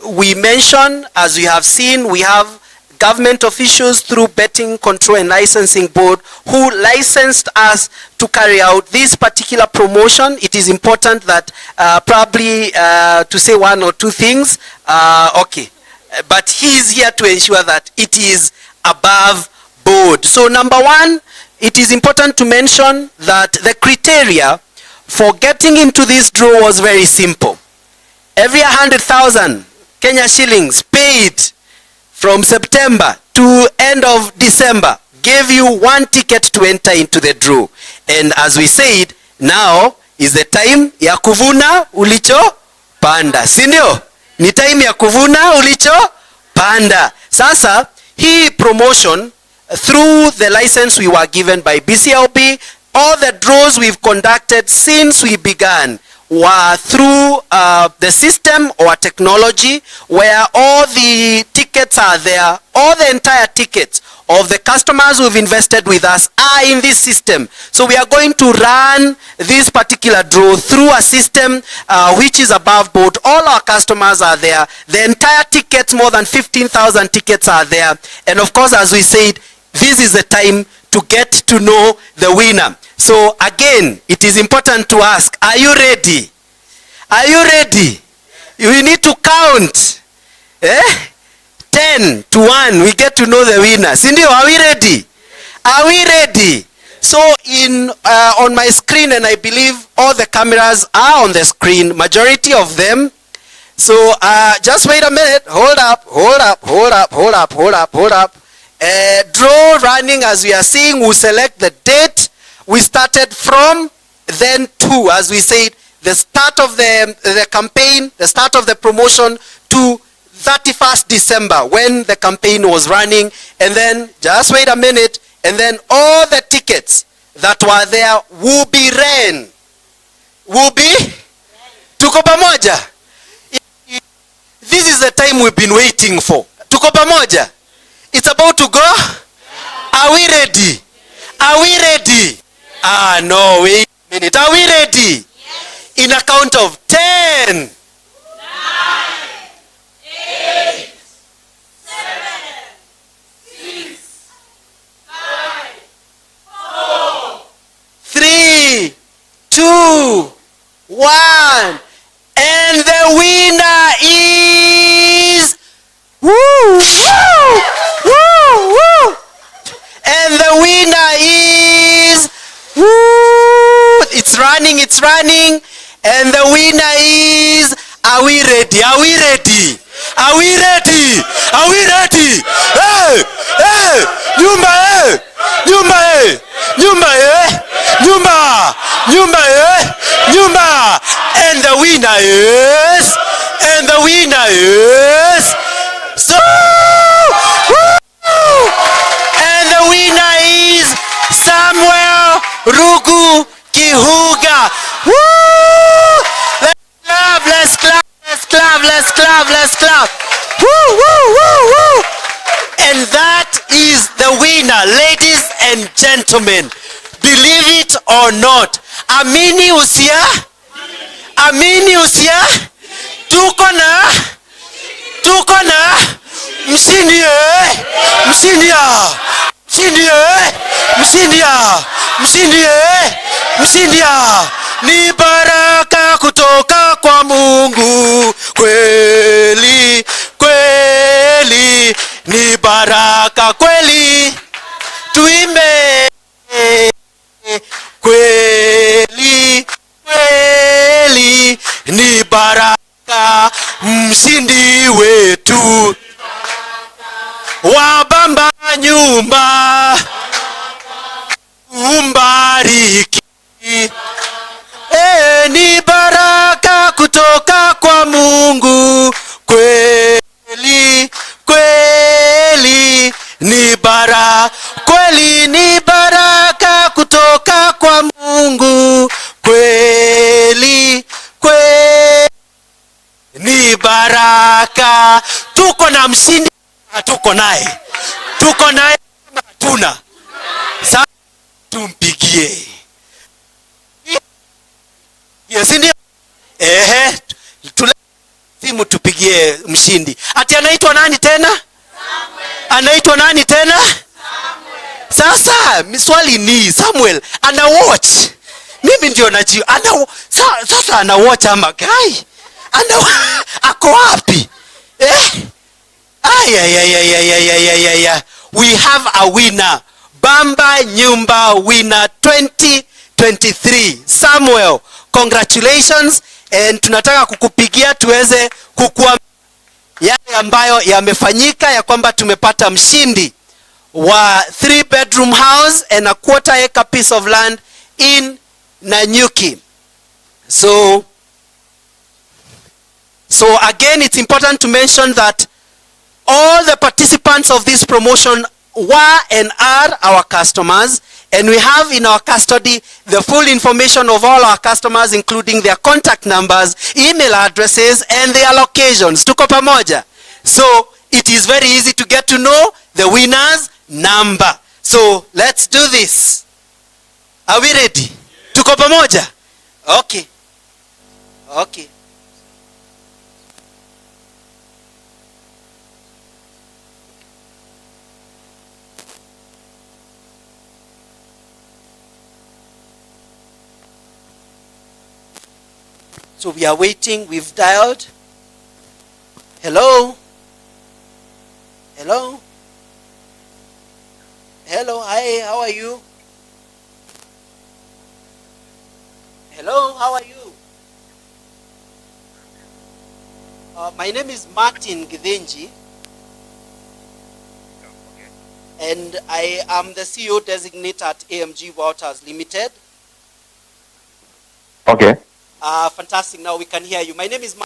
we mention, as we have seen, we have government officials through Betting Control and Licensing Board who licensed us to carry out this particular promotion. It is important that probably to say one or two things. Okay. But he is here to ensure that it is above board. So number one, it is important to mention that the criteria for getting into this draw was very simple. Every 100,000 Kenya shillings paid from September to end of December gave you one ticket to enter into the draw. And as we said, now is the time ya kuvuna ulicho panda. Si ndio? Ni time ya kuvuna ulicho panda. Sasa hii promotion, through the license we were given by BCLB, all the draws we've conducted since we began were through the system or technology where all the tickets are there. All the entire tickets of the customers who've invested with us are in this system. So we are going to run this particular draw through a system which is above board. All our customers are there. The entire tickets, more than 15,000 tickets are there. And of course, as we said, this is the time to get to know the winner. So again, it is important to ask, are you ready? Are you ready? We need to count. 10 to 1, we get to know the winner. Sindio, are we ready? Are we ready? So on my screen, and I believe all the cameras are on the screen, majority of them. So just wait a minute. Hold up, hold up, hold up, hold up, hold up, hold up. Draw running as we are seeing. We'll select the date we started from, then to, as we said, the start of the campaign, the start of the promotion to 31st December when the campaign was running. And then just wait a minute, and then all the tickets that were there will be ran. Will be? Tuko pamoja? This is the time we've been waiting for. Tuko pamoja? It's about to go? Are we ready? Are we ready? No, wait a minute. Are we ready? Yes. In a count of 10. 9, 8, 7, 6, running, it's running. And the winner is, are we ready? Are we ready? Are we ready? Are we ready? Hey! Hey! Nyumba hey! Nyumba hey! Nyumba hey! Nyumba! Nyumba hey! Nyumba! And the winner is, and the winner is, so, woo! And the winner is Samuel Rugu Kihuga. Woo! Let's clap, let's clap, let's clap, let's clap, let's clap. Woo, woo, woo, woo. And that is the winner, ladies and gentlemen. Believe it or not. Amini usia? Amini usia? Tuko na mshindi eh? Mshindi ya. Mshindi eh? Mshindi ya. Mshindi eh? Mshindi ya. Ni baraka kutoka kwa Mungu kweli kweli, ni baraka kweli, tuimbe kweli kweli, ni baraka mshindi wetu wabamba nyumba umbariki. E, ni baraka kutoka kwa Mungu kweli kweli, ni bara kweli, ni baraka kutoka kwa Mungu kweli kweli, ni baraka. Tuko na mshindi, tuko naye, tuko naye, tuna sasa, tumpigie. Yes, ndio. Ehe, tule simu tupigie mshindi. Ati anaitwa nani tena? Anaitwa nani tena? Sasa swali ni Samuel ana watch. Mimi ndio naji ana sasa ana watch ama guy? Ana ako wapi? Eh? Ay, ay, ay, ay, ay, ay, ay, ay, ay. We have a winner. Bamba Nyumba winner 2023. Samuel, congratulations, and tunataka kukupigia tuweze kukua yale ambayo yamefanyika ya kwamba tumepata mshindi wa 3 bedroom house and a quarter acre piece of land in Nanyuki. So again, it's important to mention that all the participants of this promotion were and are our customers, and we have in our custody the full information of all our customers, including their contact numbers, email addresses, and their locations. Tuko pamoja? So it is very easy to get to know the winner's number. So let's do this. Are we ready? Tuko pamoja? Okay. So we are waiting. We've dialed. Hello? Hello? Hello, hi, how are you? Hello, how are you? My name is Martin Githinji. And I am the CEO designate at AMG Waters Limited. Okay. Fantastic. Now we can hear you. My name is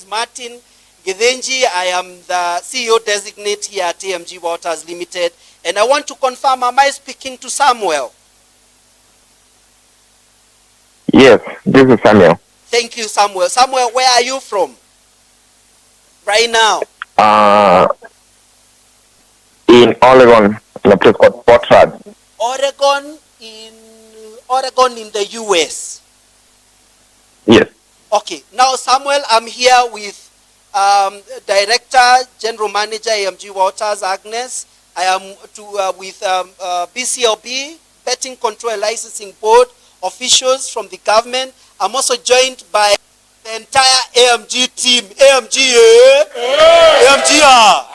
Martin Githinji. I am the CEO designate here at AMG Waters Limited. And I want to confirm, am I speaking to Samuel? Yes, this is Samuel. Thank you, Samuel. Samuel, where are you from right now? In Oregon, in a place called Portland. Oregon, in Oregon in the US. Yes. Okay. Now, Samuel, I'm here with Director, General Manager, AMG Waters, Agnes. I am with BCLB, Betting Control and Licensing Board, officials from the government. I'm also joined by the entire AMG team. AMG, eh? AMG, ah.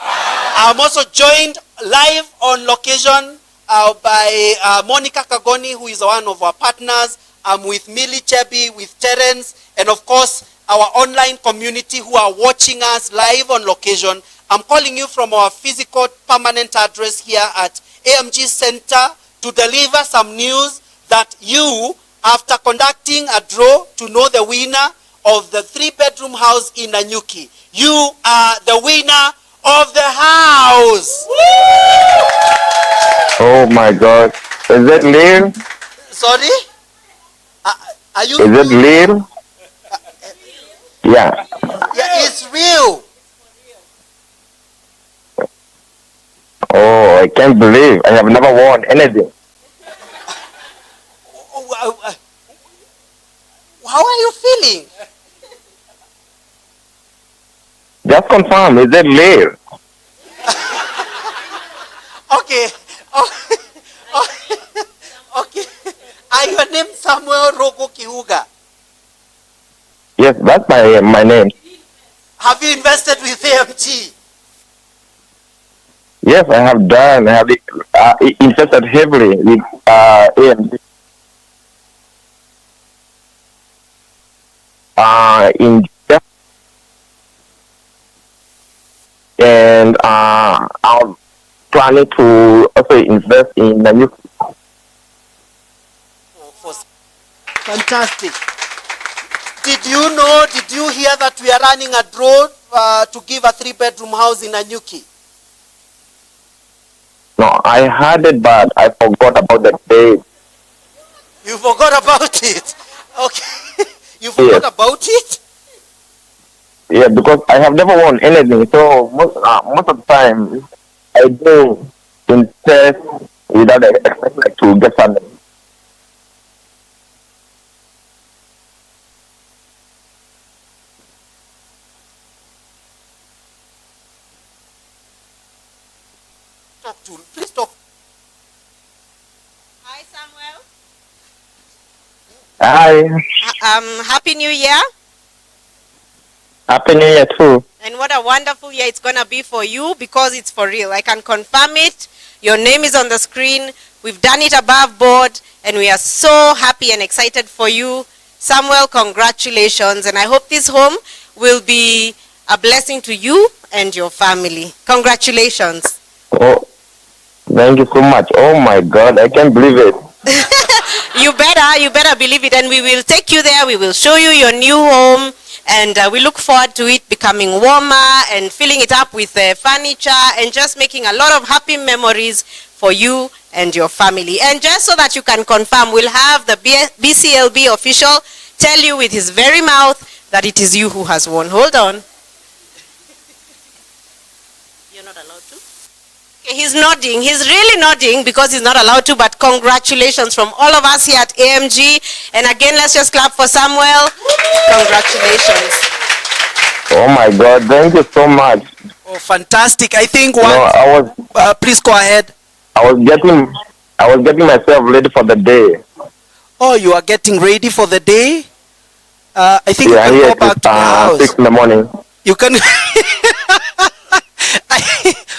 I'm also joined live on location by Monica Kagoni, who is one of our partners. I'm with Millie Chebi, with Terence, and of course, our online community who are watching us live on location. I'm calling you from our physical permanent address here at AMG Center to deliver some news that you, after conducting a draw to know the winner of the 3-bedroom house in Nanyuki, you are the winner of the house. Oh my God. Is it real? Sorry? Are you? Is it real? Yeah. Yeah, it's real. Oh, I can't believe I have never won anything. How are you feeling? Just confirm, is it real? Okay. Okay. Are your name Samuel Rogo Kiuga? Yes, that's my name. Have you invested with AMG? Yes, I have done. I have invested heavily with AMG. In and I'm planning to also invest in a new. Fantastic. Did you know, did you hear that we are running a draw to give a 3-bedroom house in Nanyuki? No, I heard it, but I forgot about the date. You forgot about it? Okay. You forgot about it? Yeah, because I have never won anything. So most of the time, I do invest without expecting to get something. Please talk. Hi, Samuel. Hi. Happy New Year. Happy New Year too. And what a wonderful year it's going to be for you, because it's for real. I can confirm it. Your name is on the screen. We've done it above board, and we are so happy and excited for you. Samuel, congratulations. And I hope this home will be a blessing to you and your family. Congratulations. Oh, thank you so much. Oh my God, I can't believe it. You better believe it. And we will take you there. We will show you your new home. And we look forward to it becoming warmer and filling it up with furniture and just making a lot of happy memories for you and your family. And just so that you can confirm, we'll have the BCLB official tell you with his very mouth that it is you who has won. Hold on. You're not allowed to? Okay, he's nodding. He's really nodding because he's not allowed to, but congratulations from all of us here at AMG. And again, let's just clap for Samuel. Congratulations. Oh my God, thank you so much. Oh, fantastic. I think one... No, I was, please go ahead. I was getting myself ready for the day. Oh, you are getting ready for the day? I think you can go back to the house. 6 in the morning. You can...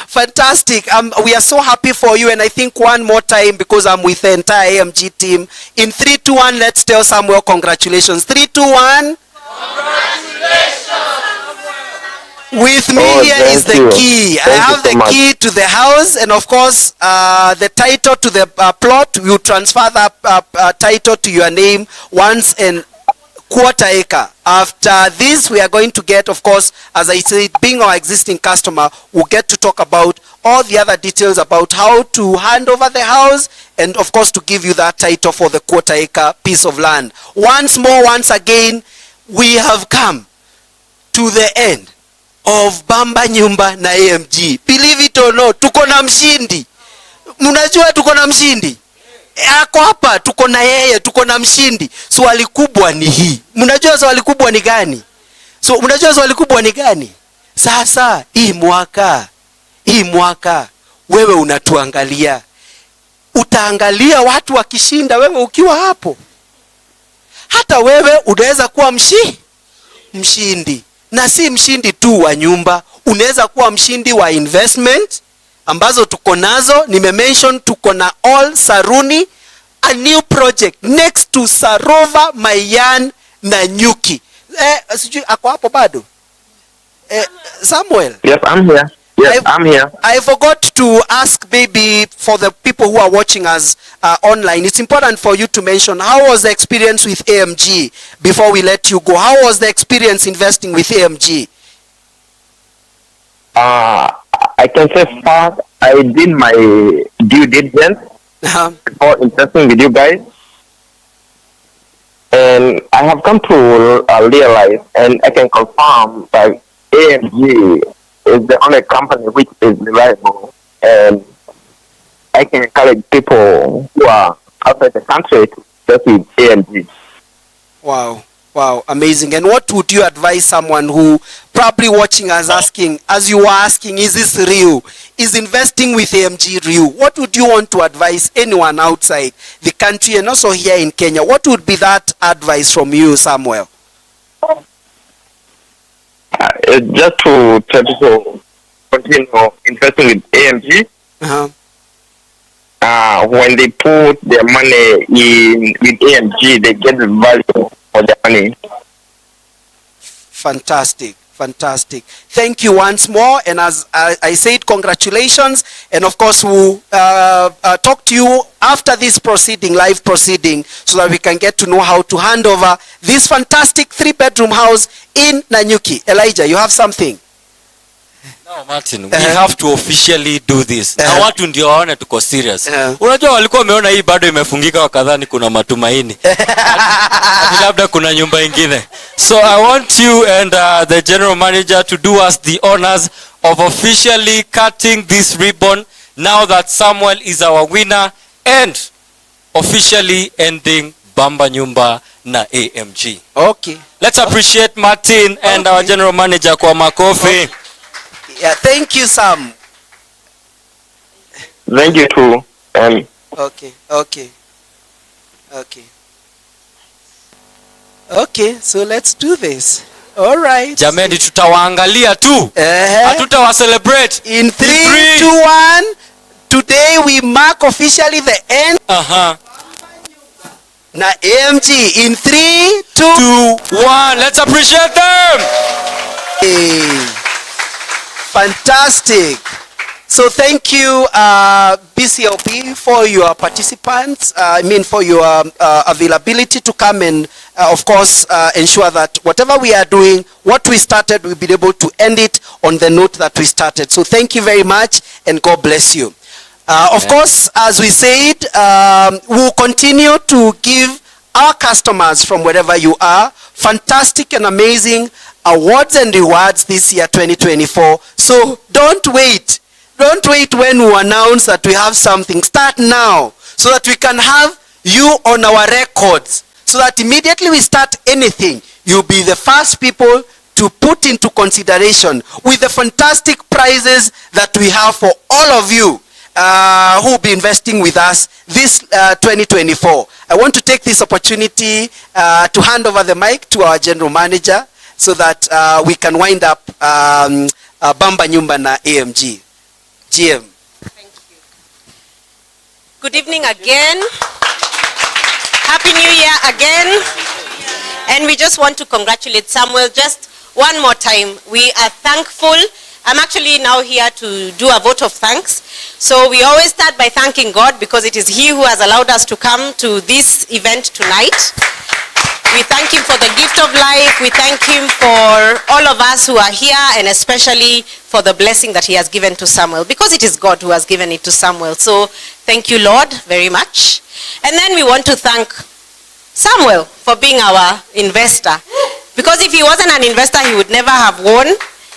Fantastic. We are so happy for you. And I think one more time, because I'm with the entire AMG team, in 3, 2, 1, let's tell Samuel congratulations. 3, 2, 1. Congratulations. With me here is the key. I have the key to the house, and of course, the title to the plot. You transfer that title to your name once and quarter acre. After this, we are going to get, of course, as I said, being our existing customer, we'll get to talk about all the other details about how to hand over the house and, of course, to give you that title for the quarter acre piece of land. Once more, once again, we have come to the end of Bamba Nyumba na AMG. Believe it or not, tuko na mshindi. Mnajua tuko na mshindi? Ako hapa, tuko na yeye, tuko na mshindi. Swali kubwa ni hii. Mnajua swali kubwa ni gani? So mnajua swali kubwa ni gani? Sasa hii mwaka wewe unatuangalia. Utaangalia watu wakishinda wewe ukiwa hapo. Hata wewe unaweza kuwa mshindi. Na si mshindi tu wa nyumba, unaweza kuwa mshindi wa investment Ambazo tuko nazo, nimemention tuko na All Saruni, a new project next to Sarova Mayan Nanyuki. Sijui ako hapo bado? Samuel. Yes, I'm here. Yes, I'm here. I forgot to ask, maybe for the people who are watching us online, it's important for you to mention how was the experience with AMG before we let you go? How was the experience investing with AMG? I can say first, I did my due diligence before investing with you guys. And I have come to realize, and I can confirm that AMG is the only company which is reliable. And I can encourage people who are outside the country to invest with AMG. Wow, amazing. And what would you advise someone who probably watching us asking, as you were asking, is this real? Is investing with AMG real? What would you want to advise anyone outside the country and also here in Kenya? What would be that advice from you, Samuel? Just to tell people continue investing with AMG. When they put their money in with AMG, they get the value for their money. Fantastic. Fantastic. Thank you once more. And as I said, congratulations. And of course, we'll talk to you after this proceeding, live proceeding, so that we can get to know how to hand over this fantastic 3-bedroom house in Nanyuki. Elijah, you have something? No, Martin, we have to officially do this. Na watu ndio waone tuko serious. Unajua walikuwa wameona hii bado imefungika wakadhani kuna matumaini. Ati labda kuna nyumba ingine. So I want you and the general manager to do us the honors of officially cutting this ribbon now that Samuel is our winner and officially ending Bamba Nyumba na AMG. Okay. Let's appreciate Martin and our general manager kwa makofi. Yeah, thank you, Sam. Thank you too. Okay. So let's do this. All right. Jameni, tutawaangalia tu. Hatutawa celebrate. In 3, 2, 1. Today we mark officially the end. Na AMG in 3, 2, 1. Let's appreciate them. Hey. Fantastic. So thank you, BCLB, for your participants, I mean for your availability to come and, of course, ensure that whatever we are doing, what we started, we'll be able to end it on the note that we started. So thank you very much, and God bless you. Of course, as we said, we'll continue to give our customers from wherever you are fantastic and amazing awards and rewards this year, 2024. So don't wait. Don't wait when we announce that we have something. Start now so that we can have you on our records, so that immediately we start anything, you'll be the first people to put into consideration with the fantastic prizes that we have for all of you who will be investing with us this 2024. I want to take this opportunity to hand over the mic to our general manager so that we can wind up Bamba Nyumba na AMG. GM. Thank you. Good evening again. Happy New Year again. And we just want to congratulate Samuel just one more time. We are thankful. I'm actually now here to do a vote of thanks. So we always start by thanking God, because it is He who has allowed us to come to this event tonight. We thank Him for the gift of life. We thank Him for all of us who are here, and especially for the blessing that He has given to Samuel, because it is God who has given it to Samuel. So thank you, Lord, very much. And then we want to thank Samuel for being our investor. Because if he wasn't an investor, he would never have won.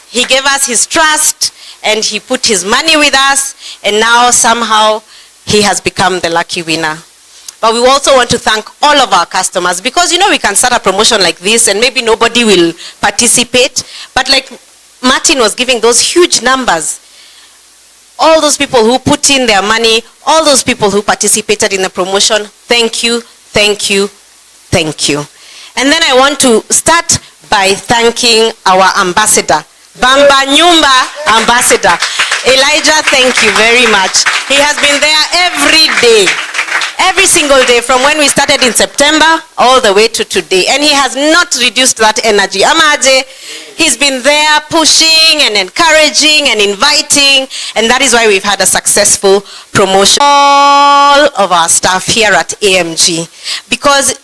He gave us his trust, and he put his money with us, and now somehow he has become the lucky winner. But we also want to thank all of our customers, because we can start a promotion like this and maybe nobody will participate. But like Martin was giving those huge numbers, all those people who put in their money, all those people who participated in the promotion, thank you, thank you, thank you. And then I want to start by thanking our ambassador, Bamba Nyumba ambassador. Elijah, thank you very much. He has been there every day. Every single day from when we started in September all the way to today. And he has not reduced that energy. Amaje, he's been there pushing and encouraging and inviting. And that is why we've had a successful promotion. All of our staff here at AMG. Because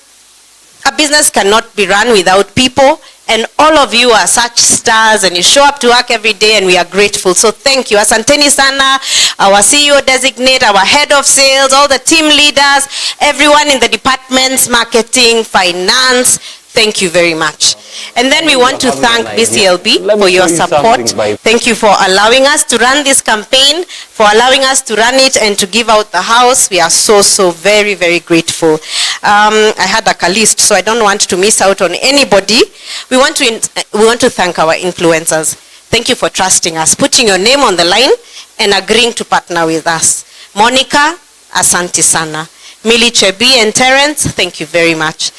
a business cannot be run without people, and all of you are such stars, and you show up to work every day, and we are grateful. So thank you. Asanteni sana, our CEO designate, our head of sales, all the team leaders, everyone in the departments, marketing, finance. Thank you very much. And then we want to Having thank an idea. BCLB Let me for your show you support. something by- Thank you for allowing us to run this campaign, for allowing us to run it and to give out the house. We are so, so very, very grateful. I had a list, so I don't want to miss out on anybody. We want to thank our influencers. Thank you for trusting us, putting your name on the line and agreeing to partner with us. Monica, asante sana. Millie Chebi and Terence, thank you very much.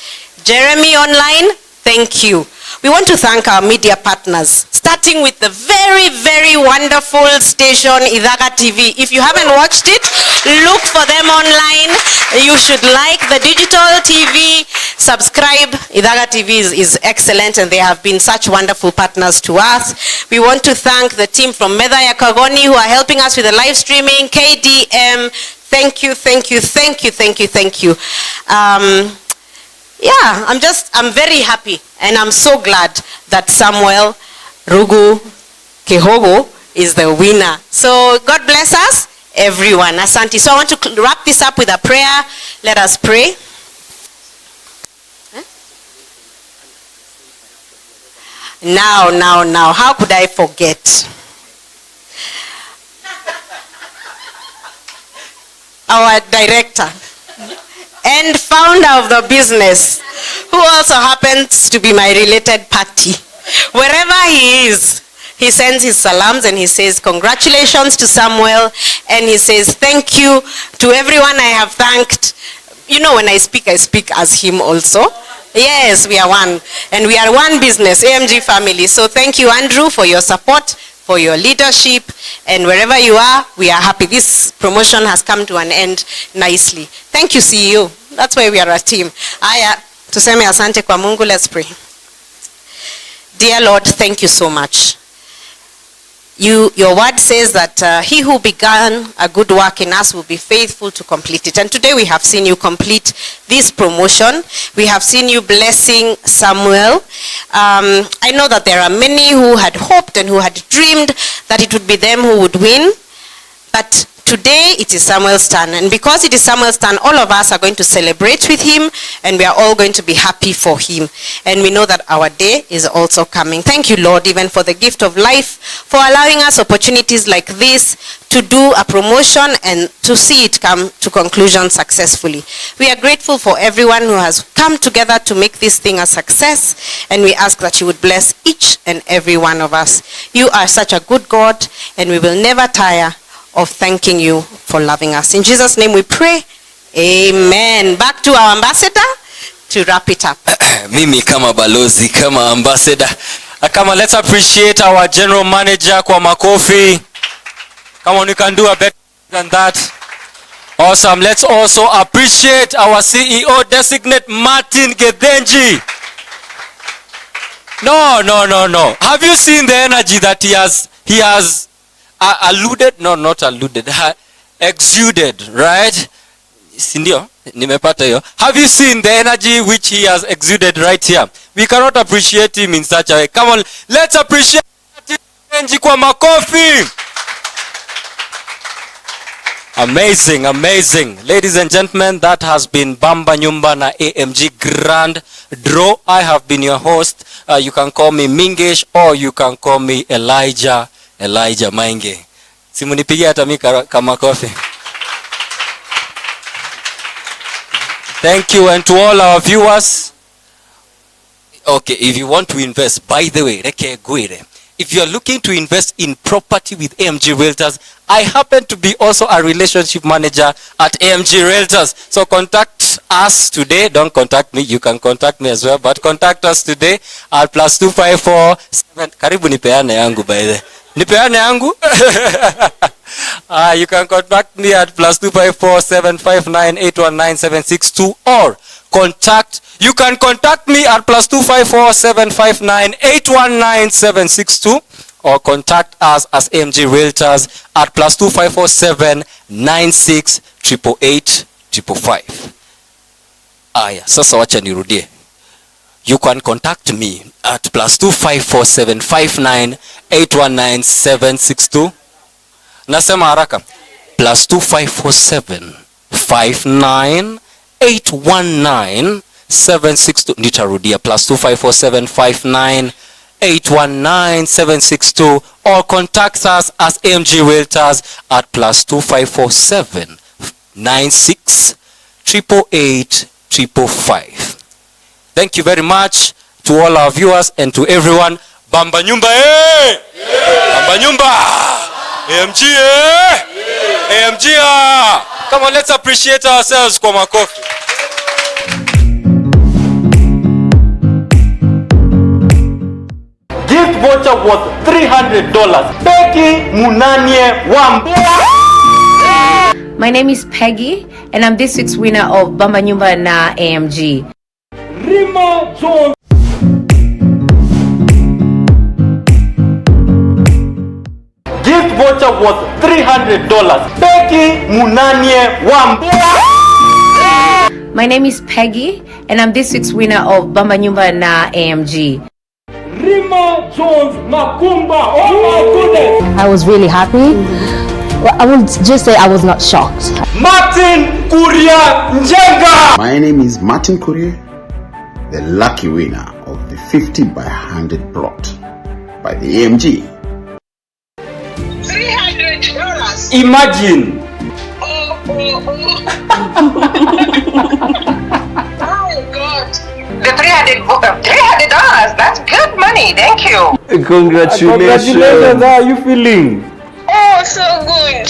Jeremy online, thank you. We want to thank our media partners, starting with the very, very wonderful station, Ithaga TV. If you haven't watched it, look for them online. You should like the digital TV, subscribe. Ithaga TV is excellent, and they have been such wonderful partners to us. We want to thank the team from Metha ya Kagoni who are helping us with the live streaming, KDM. Thank you, thank you, thank you, thank you, thank you. Yeah, I'm very happy, and I'm so glad that Samuel Rugu Kehogo is the winner. So God bless us, everyone. Asante. So I want to wrap this up with a prayer. Let us pray. Huh? Now, now, now, how could I forget? Our director and founder of the business, who also happens to be my related party. Wherever he is, he sends his salams and he says, congratulations to Samuel. And he says, thank you to everyone I have thanked. You know, when I speak as him also. Yes, we are one. And we are one business, AMG family. So thank you, Andrew, for your support, for your leadership. And wherever you are, we are happy. This promotion has come to an end nicely. Thank you, CEO. That's why we are a team. Aya, tuseme asante kwa Mungu. Let's pray. Dear Lord, thank you so much. Your word says that he who began a good work in us will be faithful to complete it. And today we have seen you complete this promotion. We have seen you blessing Samuel. I know that there are many who had hoped and who had dreamed that it would be them who would win. But today it is Samuel's turn. And because it is Samuel's turn, all of us are going to celebrate with him, and we are all going to be happy for him. And we know that our day is also coming. Thank you, Lord, even for the gift of life, for allowing us opportunities like this to do a promotion and to see it come to conclusion successfully. We are grateful for everyone who has come together to make this thing a success, and we ask that you would bless each and every one of us. You are such a good God, and we will never tire of thanking you for loving us. In Jesus' name we pray. Amen. Back to our ambassador to wrap it up. Mimi kama balozi, kama ambassador. Kama let's appreciate our general manager kwa makofi. Come on, you can do a better than that. Awesome. Let's also appreciate our CEO designate Martin Gethenji. No, no, no, no. Have you seen the energy that he has alluded? No, not alluded. Exuded, right? Sindio? Nimepata hiyo. Have you seen the energy which he has exuded right here? We cannot appreciate him in such a way. Come on, let's appreciate Martin Gethenji kwa makofi. Amazing, amazing. Ladies and gentlemen, that has been Bamba Nyumba na AMG Grand Draw. I have been your host. You can call me Mingesh or you can call me Elijah, Elijah Mainge. Simunipigie hata mi kama kofi. Thank you, and to all our viewers. Okay, if you want to invest, by the way, reke guire. If you are looking to invest in property with AMG Realtors I happen to be also a relationship manager at AMG Realtors. So contact us today. Don't contact me. You can contact me as well. But contact us today at +254 7. Karibu nipeane yangu, by the. Nipeane yangu. You can contact me at +254 759 819 762 or contact. You can contact me at +254 759 819 762 or contact us as AMG Realtors at +254 796 888 555. Aya, sasa wacha nirudie. You can contact me at +254 759 819 762. Nasema haraka. +254 759 819 762. Nitarudia, +254 759 819 762 or contact us as AMG Realtors at +254 796 888 555. Thank you very much to all our viewers and to everyone. Bamba Nyumba, eh! Bamba Nyumba! AMG, eh! AMG, ah! Come on, let's appreciate ourselves kwa makofi. Gift voucher worth $300. Becky Munanie Wambua. My name is Peggy, and I'm this week's winner of Bamba Nyumba na AMG. Rima Jones. Gift voucher worth $300. Becky Munanie Wambua. My name is Peggy, and I'm this week's winner of Bamba Nyumba na AMG. Rima Jones Makumba. Oh my goodness. I was really happy. Well, I would just say I was not shocked. Martin Kuria Njenga. My name is Martin Kuria, the lucky winner of the 50 by 100 plot by the AMG. $300. Imagine. Oh. Oh God. The $300. That's good money. Thank you. Congratulations. Congratulations. How are you feeling? Oh, so good.